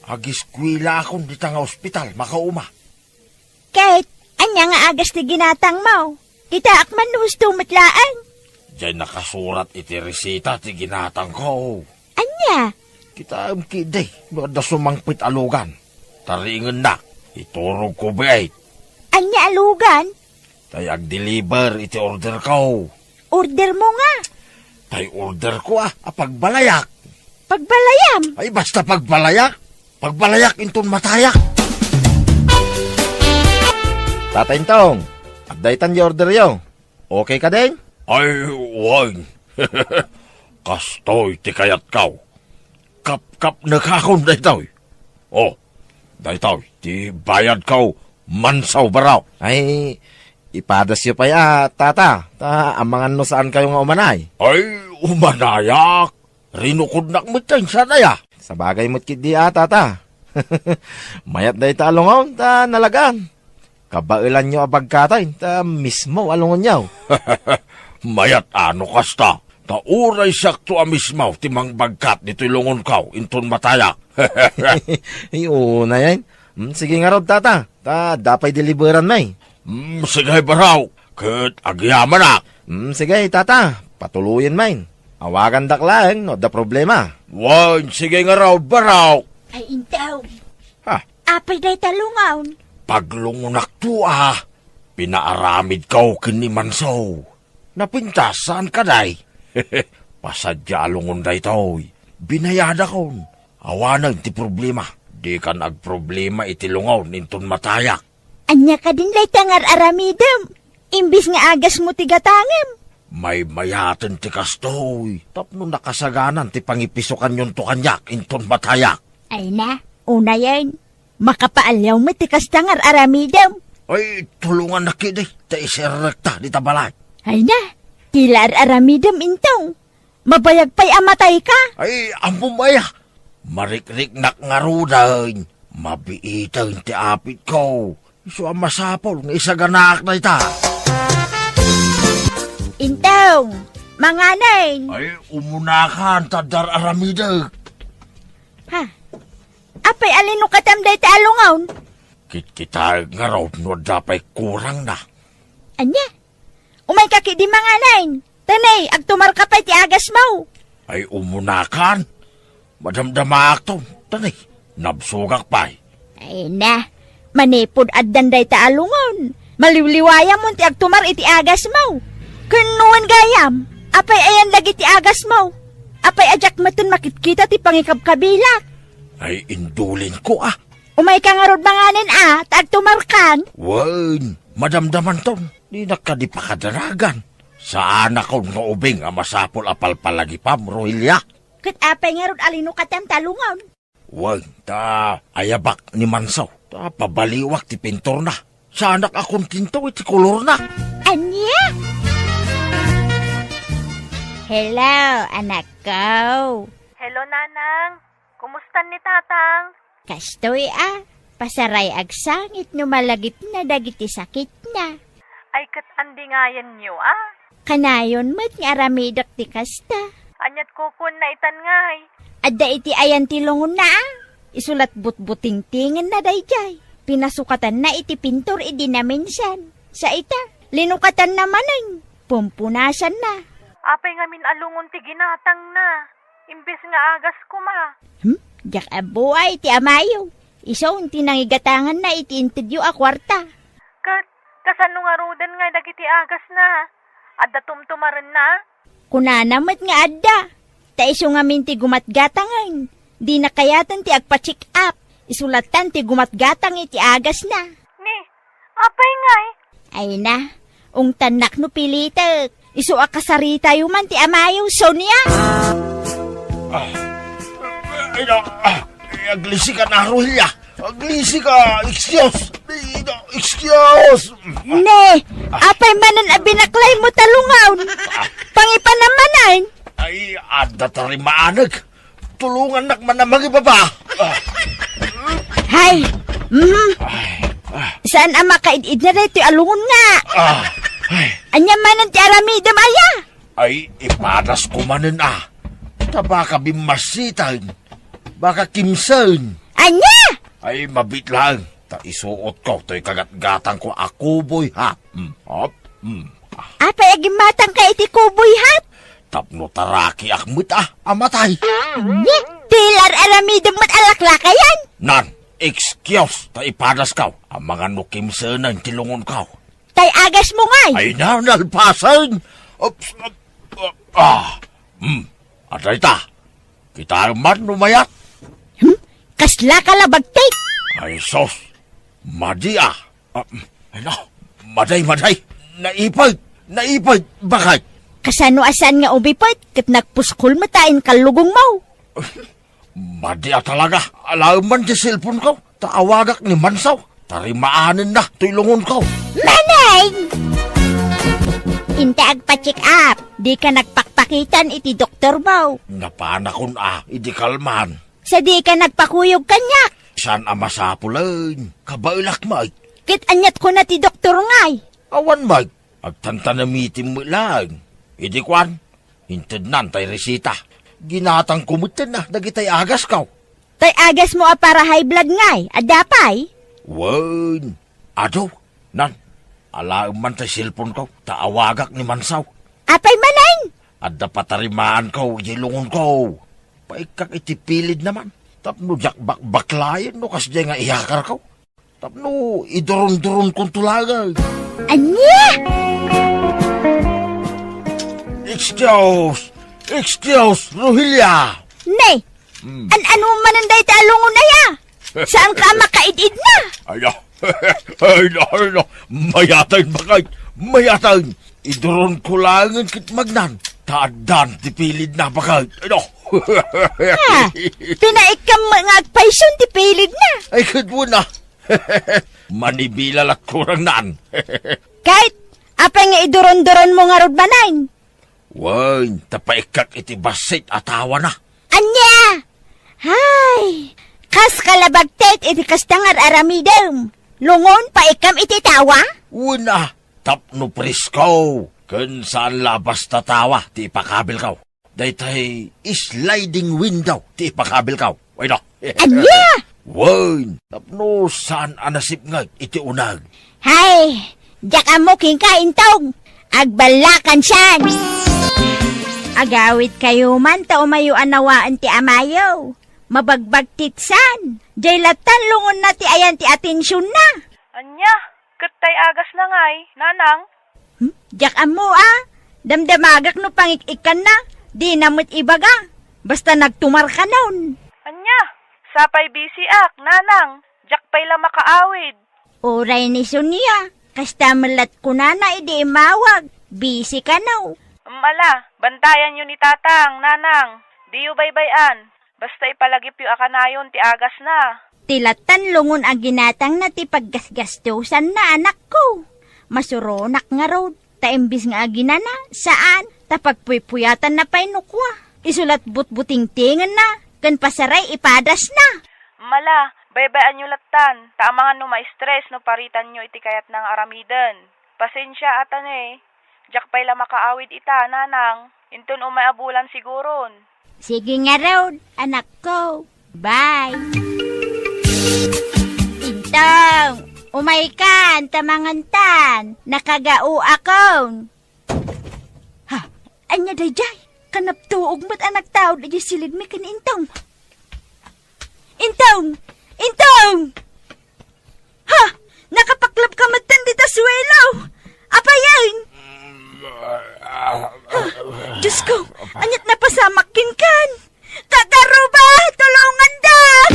Agiskuelaakon dita nga ospital, makauma. Ket, ania nga agas ti ginatangmo? Kitaak man no husto met laeng. Diay nakasurat iti resita ti ginatangko. Ania? Kitaem ketdi no adda sumangpet a lugan. Tariingennak. Iturogko, bait. Ania a lugan? Tay agdeliver iti orderko. Ordermo nga? Tay orderko a, a pagbalayak. Pagbalayam? Ay, basta pagbalayak. Pagbalayak inton matayak. Tata Intong, adda itan ti orderyo. Okay kadi? Ay, wen. Kastoy ti kayatko. Kapkapnekakon daytoy. O, daytoy ti bayadko, Mansaw, baro. Ay, ipadasyo pay a, tata, ta amangan no saankayo nga umanay. Ay, umanayak. Rinukodnak met ti insan aya. Sabagay met ketdi a, tata. Mayat dayta a lungon ta nalagan. Kabaelanyo a bagkatayo ta mismo a lungonyo. Mayat a no kasta, ta uray siakto a mismo ti mangbagkat ditoy lungonko inton matayak. Ay, unayen. Hmm, sige ngarud, tata. Ta adda pay deliveranmi. Hmm, sige, baro. Ket agyamanak. Hmm, sige, tata. Patuloyenmi. Awagandak laeng no adda problema. Wen, sige ngarud, baro. Ay, Intong. Ha? Apay dayta lungon? Paglungonakto a. Pinaaramidko ken ni Mansaw. Napintas, saan kadi? Pasadia a lungon daytoy. Binayadakon. Awanen ti problema. Dikan agproblema iti lungon inton matayak. Ania kadin dayta nga ar-aramidem? Imbes nga agasmo ti gatangem. Maymayaten ti kastoy, tapno nakasaganan ti pangipisukanyonto kaniak inton matayak. Ay na, unayen. Makapaalliaw met ti kasta nga ar-aramidem. Ay, tulongannak ketdi, ta iserrekta dita balay. Ay na, ti la ar-aramidem, Intong. Mabayag pay a matayka. Ay, ammom aya. Marikriknak ngaruden. Mabiiten ti apitko. Isu a masapul nga isaganaak dayta. Intong, manganen. Ay, umunakan, ta adda ar-aramidek. Ha? Apay a linukatam dayta a lungon? Kitkitaek ngarud no adda pay kurangna. Ania? Umayka ketdi manganen. Ta ne, agtumarka pay ti agasmo. Ay, umunakan. Madamdamaakto. Ta ne, nabsogak pay. Ay na, manipud addan dayta a lungon. Maliwliwayamon ti agtumar iti agasmo. Ken no wen gayam, apay ayan dagiti agasmo? Apay a diak metten makitkita ti pangikabkabilak? Ay, indulinko a. Umayka ngarud manganen a, ta agtumarkan. Wen, madamdamanton. Dinak kadi pakadanagan. Saanakon nga ubing a masapul a palpalagipam, Rohelia. Ket apay ngarud a linukatam ta lungon? Wen, ta ayabak ni Mansaw. Ta pabaliwak ti pinturna. Saanak a kontento iti kolorna. Ania? Hello, anakko. Hello, Nanang. Kumustan ni Tatang? Kastoy a, pasaray agsangit no malagipna dagiti sakitna. Ay, ket andingayenyo a? Kanayon met nga aramidek ti kasta. Aniat kukuenna itan ngay? Adda iti ayan ti lungonna a. Isu lat butbutingtingenna daydiay. Pinasukatanna iti pintor idi naminsan. Sa ita, linukatanna manen. Pumpunasanna. Apay ngamin a lungon ti ginatangna? Imbes nga agas koma. Hmm? Diak abuay ti amayo. Isu ti nangigatanganna iti intedyo a kuarta. Ket kasano ngaruden ngay dagiti agasna? Adda tumtumarenna? Kunana met nga adda. Ta isu ngamin ti gumatgatangen. Dina kayaten ti agpa-check up. Isu lattan ti gumatgatang iti agasna. Ni, apay ngay? Ay na, ungtannak no pilitek. Isu a kasaritayo man ti amayo, Sonia. Ah, ay na, ah, aglisika na, Rohelia. Aglisika, excuse. Ay na, excuse. Ne, apay manen a binaklaymo ta lungon? Pangipanamanen? Ay, adda ta rimaaneg. Tulongannak man a mangibaba. Ah. Hay! Mhm. Ay, ah. Saan a makaid-idna daytoy a lungon nga? Ah. Ay. Ania manen ti aramidem aya? Ay, ipadasko manen a. Ta baka bimmassiten. Baka kimsen. Ania? Ay, mabiit laeng. Ta isuotko toy kagatgatangko a cowboy hat. Mm. Hop. Mm. Apay a gimmatangka iti cowboy hat? Tapno tarakiak met a, a matay. Ania? Ti la ar-aramidem met a laklakayan? Nan, excuse ta ipadaskaw. Amangan no kimsenen ti lungonkaw. Tay agasmo ngay? Ay na, nalpasen! Oops! Ah! Ah! Hmm. Adayta. Kitaem man no mayat. Hmm? Kasla ka la bagtit? Ay, sus. Madi, ah. Ah, ay, na. Maday, maday. Naipit. Naipit. Bakit? Kasano a saan nga umipit? Ket nagpuskol met a inkallugongmo. Madi a talaga. Alaem man ti cellphone ko. Ta awagak ni Mansaw. Tarimaanenna toy lungonko. Maneng! Inta agpa-check up. Dika nagpakpakitan iti doktormo. Napanakon a, idi kalman. Sadika nagpakuyog kaniak. Saan a masapulen? Kabaelak met. Ket aniat kuna ti doktor ngay? Awan met. Agtantanamitem met laeng. Idi kuan, intednan tay resita. Ginatangko metten a dagitay agasko. Tay agasmo a para high blood ngay, adda pay? Wen, adu, nan, alaem man tay cellphone ko, ta awagak ni Mansaw. Apay manen? Adda patarimaanko iti lungonko. Paikkak iti pilidna man. Tapno diak bakbaklayen no kasdiay nga iyakarko. Tapno idurondurongkonto laeng. Ania? Excuse! Excuse, Rohelia! Ne! Hmm. An-ano manen dayta a lungon aya? Saanka a makaid-id na? Ay, no. Ay, no, ay, no. Mayaten, bakit? Mayaten. Iduronko laengen ket magnan. Ta addan ti pilidna, bakit? Ay, no. Ha? Pinaikkam nga agpayson ti pilidna? Ay, ket wen a. Manibila lat kurang naan. Ket, apay nga iduronduronmo ngarud manen? Wen, ta paikkak iti bassit a tawana. Ania? Hay, kas kalabagtit iti kasta nga ar-aramidem. Lungon, paikkam iti tawa? Wen a, tapno presko, ken saan la basta tawa ti ipakabilko. Daytay sliding window ti ipakabilko. Ay, no. Ania? Wen, tapno saan a nasipnget iti uneg. Hay, diak ammo kenka, Intong. Agballakan san. Agawidkayo man ta umayo a nawaen ti amayo. Mabagbagtit san. Diay lattan lungonna ti ayan ti atensionna. Ania? Ket tay agasna ngay, nanang? Hmm? Diak ammo a. Damdamagak no pangik-ikkanna. Dina met ibaga. Basta nagtumarkanon. Ania? Sapay bisiak, nanang. Diak pay la makaawid. Uray ni Sonia, kasta met lat kunana idi immawag. Bisi kano. Em, ala, bantayanyo ni tatang, nanang. Diyo baybay-an. Basta ipalagipyo a kanayon ti agasna. Ti lattan lungon a ginatangna ti paggasgastosanna, anakko. Masuronak ngarud, ta imbis nga aginana, saan, ta pagpuypuyatanna pay no kua. Isu lat butbutingtingenna, ken pasaray ipadasna. Mala, baybay-anyo lattan, ta amangan no ma-stress no paritanyo iti kayatna nga aramiden. Pasensia a ta ne, diak pay la makaawid ita, nanang. Inton umay a bulan siguron. Sige ngarud, anakko. Bye. Intong, umaykan, ta mangantan. Nakagaoakon. Ha? Ania daydiay? Kanaptuog met a nagtaud idiay silidmi ken ni Intong. Intong! Intong! Ha? Nakapaklap ka metten dita suelo! Apayen? Ha? Diosko, aniat napasamak kenkan? Kakaruba, tulongandak!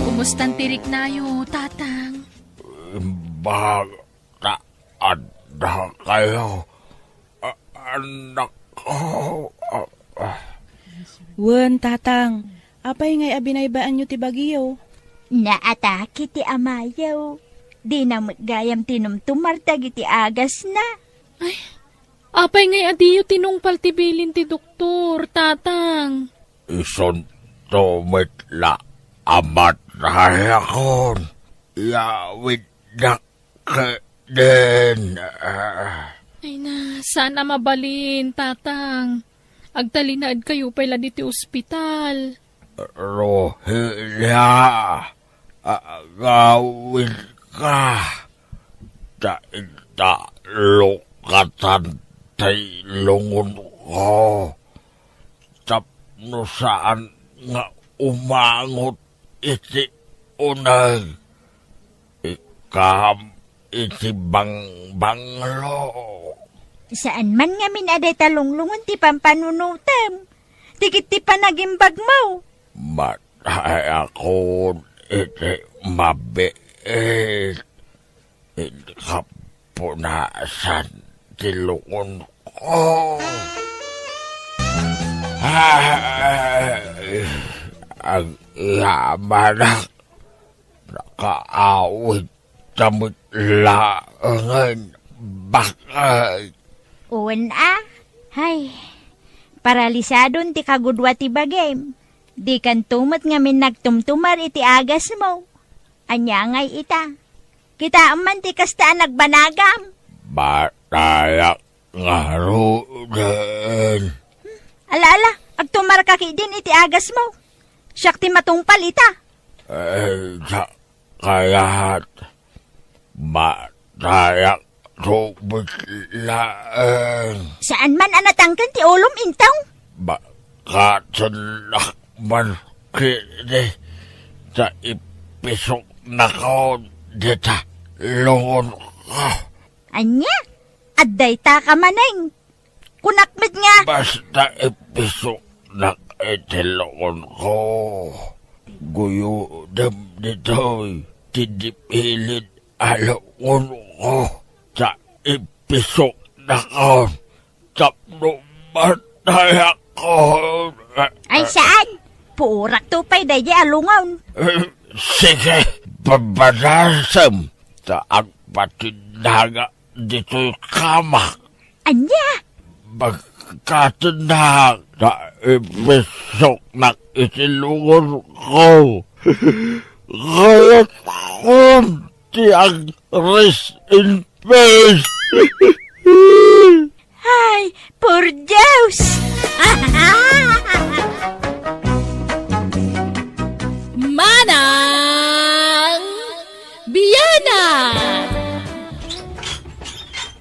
Kumustan ti riknayo, Tatang? Ba-, Ta adda kayo, a-, anak ko. A-, a-. Wen, Tatang. Apay ngay a binaybayanyo ti bagiyo? Naatake ti amayo. Dina met gayam tinumtumar dagiti agasna. Ay, apay ngay a diyo tinungpal ti bilin ti doktor, Tatang? Isunto met la a matayakon. Iyawiddak Kaden. Ay na, saan a mabalin, Tatang. Agtalinaedkayo pay la ditoy ospital. Rohelia, agawidka. Ta intalukatan tay lungonko. Tapno saan nga umangot iti uneg, ikam iti bangbanglo. Saan man ngamin a dayta lunglungon ti pampanunotem, ti ket ti panagimbagmo. Matayakon iti mabiit. Iti kapunasan ti lungonko. Ay, agyamanak, nakaawidta met laengen, baket. Wen a, hay, paralisadon ti kagudua ti bagim. Dikanto met ngamin nagtumtumar iti agasmo. Ania ngay ita? Kitaem man ti kasta a nagbanagam. Matayak ngaruden. Ala, ala, agtumarka ketdin iti agasmo. Siak ti matungpal ita. Eh, sa kayat, matayak tubig laeng. Saan man a natangken ti ulom, Intong? Bakatennak man kidi ta ipisoknakon dita lungonko. Ania? Adda ita ka manen? Kunak met nga. Basta ipisoknak iti lungonko. Guyodem ditoy ti dipilid a lungonko. Ta ipisoknakon tapno matayakon. Ay, saan? Puorakto pay daydi a lungon. Eh, sige, babadasem ta agpatinnaga ditoy kamak. Ania? Bakatennak ta ipisoknak iti lungonko. Kayatkon ti ag-rest in peace. Ay, por Dios! Manang Biana!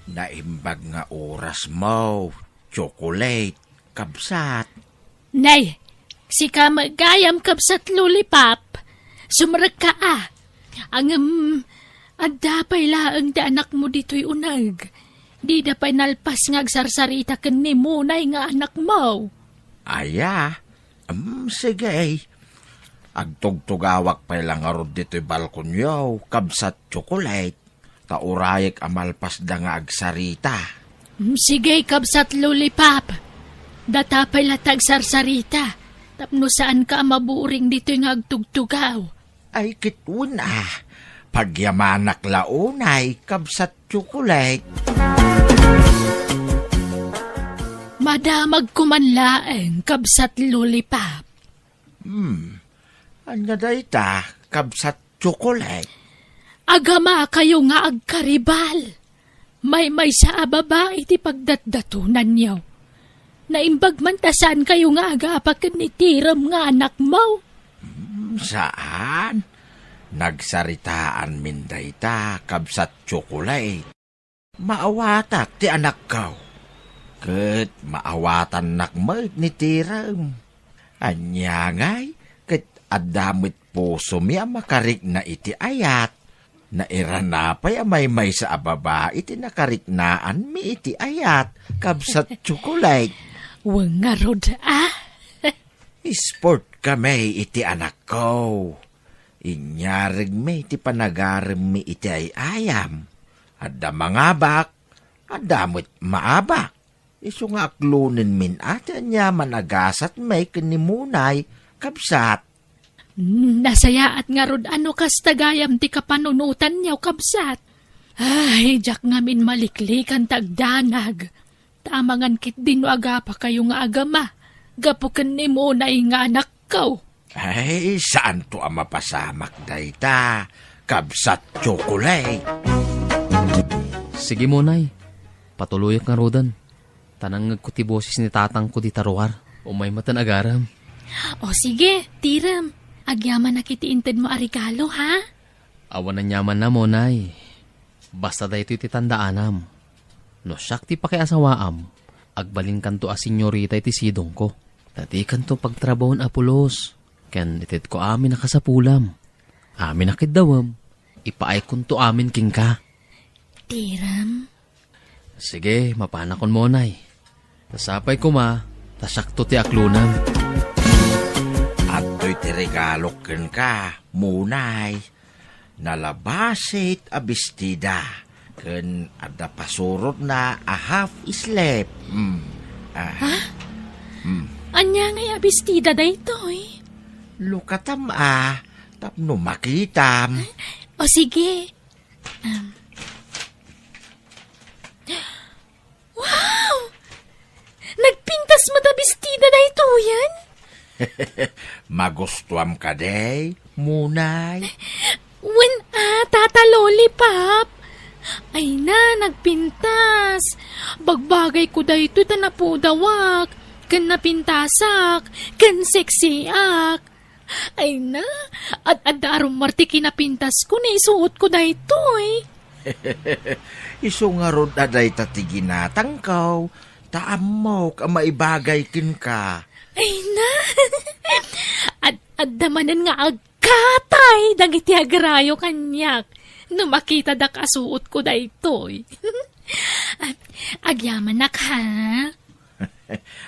Naimbag nga orasmo, Chocolate, kabsat. Nay, sika met gayam, kabsat Lollipop. Sumrekka a. Ngem, adda pay laeng ti anakmo ditoy uneg. Dida pay nalpas nga agsarsarita ken ni Monay nga anakmo. Aya? Em, sige. Agtugtugawak pay la ngarud ditoy balkonyo, kabsat Chocolate. Ta urayek a malpasda nga agsarita. Mm, sige, kabsat Lollipop. Data pay latta agsarsarita, tapno saanka a maburing ditoy nga agtugtugaw. Ay, ket wen a. Pagyamanak la unay, kabsat Chocolate. Madamagko man laeng, kabsat Lollipop. Hmm. Ania dayta, kabsat Chocolate? Agamakayo nga agkaribal. Maymaysa a babai ti pagdatdatonanyo. Naimbag man ta saankayo nga agapa ken ni Tirem nga anakmo. Hmm, saan. Nagsaritaanmin dayta, kabsat Chocolate. Maawatak ti anakko, ket maawatannak met ni Tirem. Ania ngay, ket adda met pusomi a makarikna iti ayat. Nairana pay a maymaysa a babai ti nakariknaanmi iti ayat, kabsat Chocolate. Wen ngarud a? Sport kami iti anakko. Inyaregmi ti panagaremmi iti ay-ayam. Adda mangabak, adda met maabak. Isu nga aklonenmin a ti aniaman a gasatmi ken ni Monay, kabsat. Nasayaat ngarud a no kasta gayam ti kapanunotanyo, kabsat. Ay, diak ngamin maliklikan ta agdanag. Ta amangan ketdi no agapakayo nga agama gapu ken ni Monay nga anakko. Ay, saanto a mapasamak dayta, kabsat Chocolate. Sige, Monay. Patuloyak ngaruden. Ta nangngegko ti boses ni tatangko dita ruar. Umay met agarem. O sige, Tirem. Agyamanak iti intedmo a regalo, ha? Awan aniamanna, Monay. Basta daytoy ti tandaanam. No siak ti pakiasawaam, agbalinkanto a senyorita iti sidongko. Ta dikanto pagtrabaon a pulos. ken itedko amin a kasapulam. Amin a kiddawem, ipaaykonto amin kenka. Tirem? Sige, mapanakon, Monay. Ta sapay koma, ta siakto ti aklonem. Adtoy ti regalok kenka, Monay. Nalabasit a bestida, ken adda pasurotna a half sleeve. Hmm. Ah. Ha? Hmm. Ania ngay a bestida daytoy? Lukatam a, tapno makitam. O sige. Um. Wow! Nagpintas met a bestida daytoyen? Magustuam kadi, Monay? Wen a, Tata Lollipop. Ay na, nagpintas. Bagbagayko daytoy ta napudawak, ken napintasak, ken seksiak. Ay na, ad-adda a rummuar ti kinapintasko, naisuotko daytoy. Isu ngarud a dayta ti ginatangko, ta ammok a maibagay kenka. Ay na, ad-adda manen nga agkatay dagiti agrayo kaniak no makitadak a suotko daytoy. Agyamanak, ha?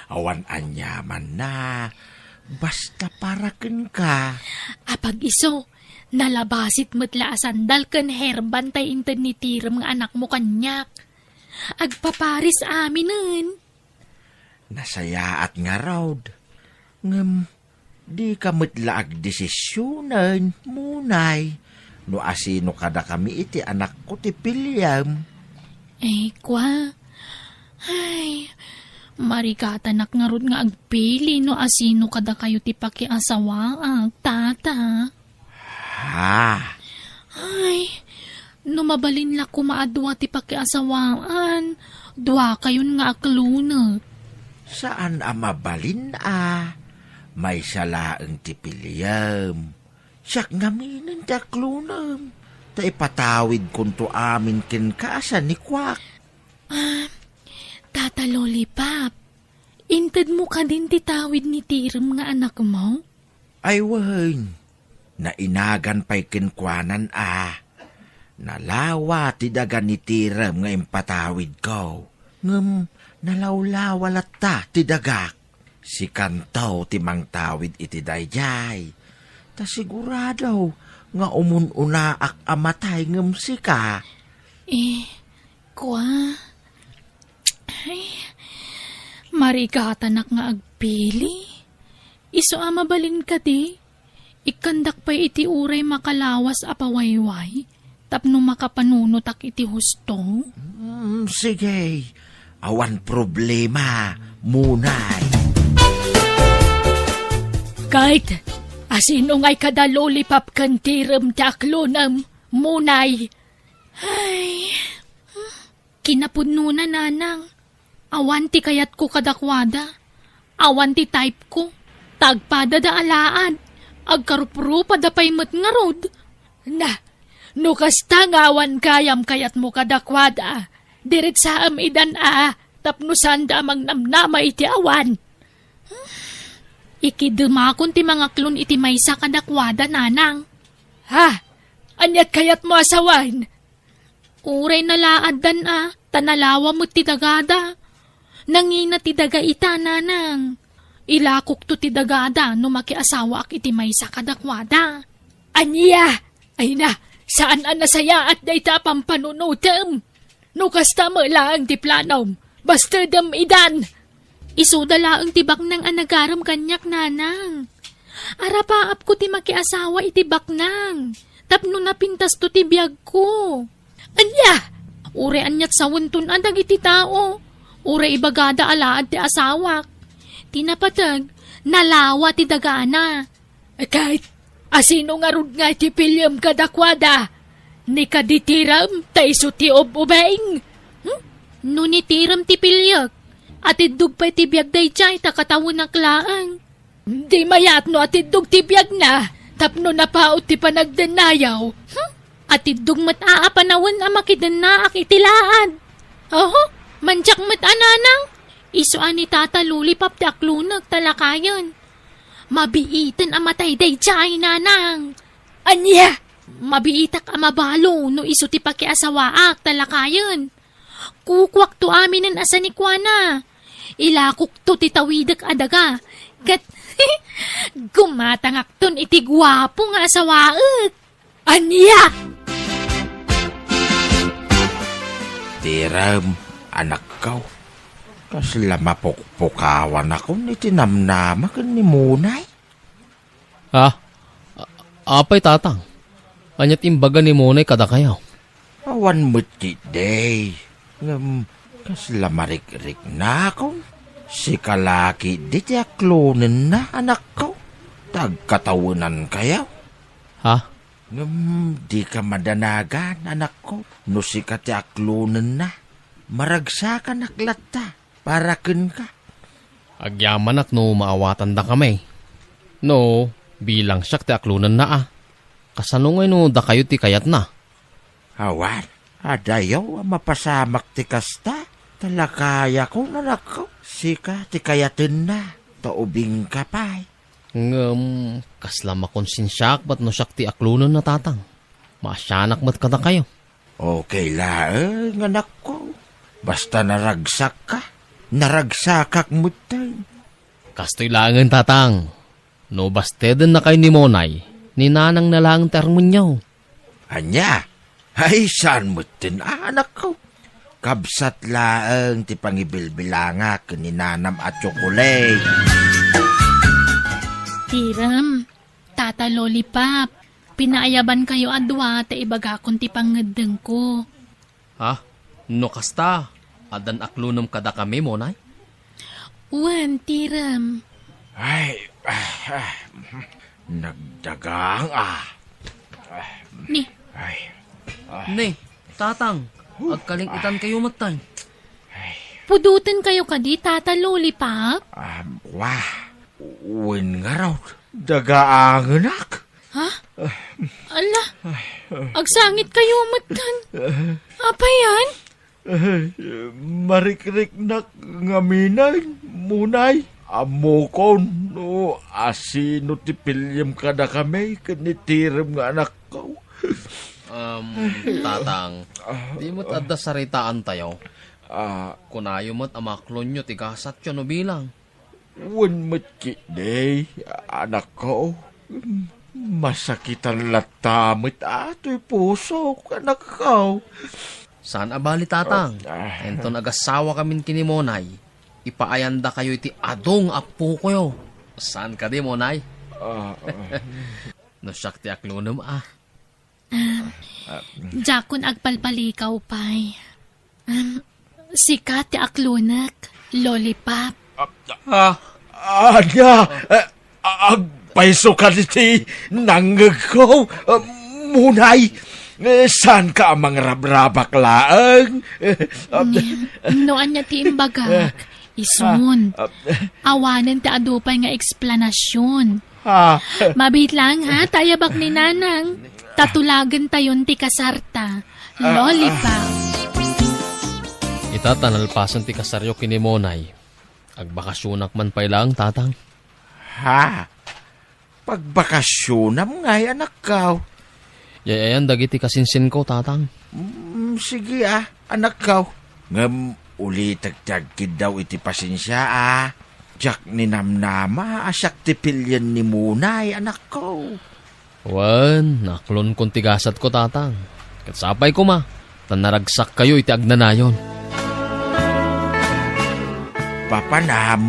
Awan aniamanna, basta para kenka. Apag-isu, nalabasit met la a sandal ken herban tay inted ni Tirem nga anakmo kaniak. Agpaparis aminen. Nasayaat ngarud. Ngem, dika met la agdesisionen, Monay, no asino kadakami iti anakko ti piliem. Ay, kua. Ay, marigatanak ngarud nga agpili no asino kadakayo ti pakiasawaak, Tata. Ha? Ay, no mabalin la koma a dua ti pakiasawaan, duakayon nga aklonek. Saan a mabalin a. Maysa laeng ti piliem. Siak ngaminen ti aklonem, ta ipatawidkonto amin kenka a sanikuak. Ah, Tata Lollipop, intedmo kadin ti tawid ni Tirem nga anakmo? Ay wen, nainagan pay kenkuanan a. Nalawa ti daga ni Tirem nga impatawidko, ngem nalawlawa latta ti dagak. Sikanto ti mangtawid iti daydiay, ta sigurado nga umun-unaak a matay ngem sika. Eh, kua? Ay, marigatanak nga agpili. Isu a mabalin kadi? Ikkandak pay iti uray makalawas a pawayway tapno makapanunotak iti husto? Mm, sige. Awan problema, Munay. Kayt, asino ngay kada Lollipop ken Tirem ti aklonem, Munay? Ay, kinapudnona, Nanang. Awan ti kayatko kadakuada. Awan ti type-ko. Tagpada da alaad. Agkaruprupada pay met ngarud. Na, no kasta nga awan gayam kayatmo kadakuada, diretsaem idan a, tapno saanda a mangnamnama iti awan. Ikidemakon ti mangaklon iti maysa kadakuada, Nanang. Ha? Aniat kayatmo a sawen? Uray nalaaddan a, ta nalawa met ti dagada. Nangina ti daga ita, Nanang. Ilakokto ti dagada no makiasawaak iti maysa kadakuada. Ania? Ay na, saan a nasayaat dayta a pampanunotem. No kasta met laeng ti planom, bastedem idan. Isuda laeng ti baknang a nagarem kaniak, Nanang. Arapaapko ti makiasawa iti baknang, tapno napintasto ti biagko. Ania? Uray aniat sawenton a dagiti tao, uray ibagada alaad ti asawak. Ti napateg, nalawa ti dagana. Ket, asino ngarud nga ti piliem kadakuada? Ni kadi Tirem ta isu ti ub-ubing? Hmm? No ni Tirem ti piliek, atiddog pay ti biag daydiay ta katawenak laeng. Di mayat no atiddog ti biagna tapno napaut ti panagdennayaw. Hmm? Atiddog met a, a panawen a makidennaak iti laad. Oho, mandiak met a, Nanang. Isu a ni Tata Lollipop ti aklonek ta lakayen. Mabiiten a matay daydiay, nanang. Ania? Mabiitak a mabalo no isu ti pakiasawaak ta lakayen. Kukuakto aminen a sanikuana. Ilakokto ti tawidek a daga. Ket gumatangakton iti guapo nga asawaek. Ania? Tirem, anakko. Kasla mapukpukawanakon iti namnama ken ni Monay. Ha? A-, apay, Tatang? Ania ti imbaga ni Monay kadakayo? Awan met ketdi. Ngem, kasla marikriknakon. Sika la ketdi ti aklonenna, anakko. Ta agkatawenankayo. Ha? Ngem dika madanagan, anakko, no sika ti aklonenna. Maragsakanak latta para kenka. Agyamanak no maawatandakami. No, bilang siak ti aklonenna a. Kasano ngay no dakayo ti kayatna? Awan, adayo a mapasamak ti kasta. Ta lakayakon, anakko, sika ti kayatenna. Ta ubingka pay. Ngem, kasla makonsensiaak bat no siak ti aklonenna, Tatang. Maasianak met kadakayo. Okay laeng, anakko. Basta naragsakka, naragsakak metten. Kastoy laengen, Tatang. No bastedennakayo ni Monay, ni Nanang na laeng ti armenyo. Ania? Ay, saan metten, anakko. Kabsat laeng ti pangibilbilangak ken ni Nanam a tsokolate. Tirem, Tata Lollipop, pinaayabankayo a dua ta ibagakon ti pangngeddengko. Ha? No kasta, addan aklonem kadakami, Monay? Wen, Tirem. Ay, ah, ah, nagdagang, ah. Ni, Ay, ah, ni, Tatang, agkaling-itankayo metten. Pudotenkayo kadi, Tata Lollipop? Ah, wah, wen ngarud, dagaangenak. Ha? Ala, agsangitkayo metten. Apay yan? Ay, marikriknak ngamin, Monay. Ammokon no asino ti piliem kadakami ken ni Tirem nga anakko. Um, Tatang, di met adda saritaantayo. Ah. Kunayo met a maklonyo ti gasatyo no bilang. Wen met ketdi, anakko. Masakitan latta met a toy pusok, anakko. Saan a bali, Tatang. Ah. Inton agasawakamin ken ni Monay, ipaayandakayo iti adu nga appokoyo. Saan kadi, Monay? Ah, ah. No siak ti aklonem, ah. Um, diakon agpalpalikaw pay. Um, sika ti aklonek, Lollipop. Ah, ania? Eh, agpayso ka iti nangngegko, eh, Monay. Eh, saan ka a mangrabrabak laeng? Eh, ah, Ngem, no ania ti imbagak, isun. Ah, ah. Awanen ti adu pay nga eksplanasyon. Ah. Mabiit laeng, ha, ta ayabak ni Nanang. Ta tulagentayon ti kasarta. Ah, Lollipop. Ita ta nalpasen ti kasaryo ken ni Monay. Agbakasionak man pay laeng, Tatang. Ha? Pagbakasionam ngay, anakko? Yay-ayan dagiti kasinsinko, Tatang. Mm, sige, ah, anakko. Ngem ulitek ti agkiddaw iti pasensia, a. Diak ninamnama a siak ti pilien ni Monay, anakko. Wen, naklonkon ti gasatko, Tatang. Ket sapay koma, ta naragsakkayo iti agnanayon. Papanam.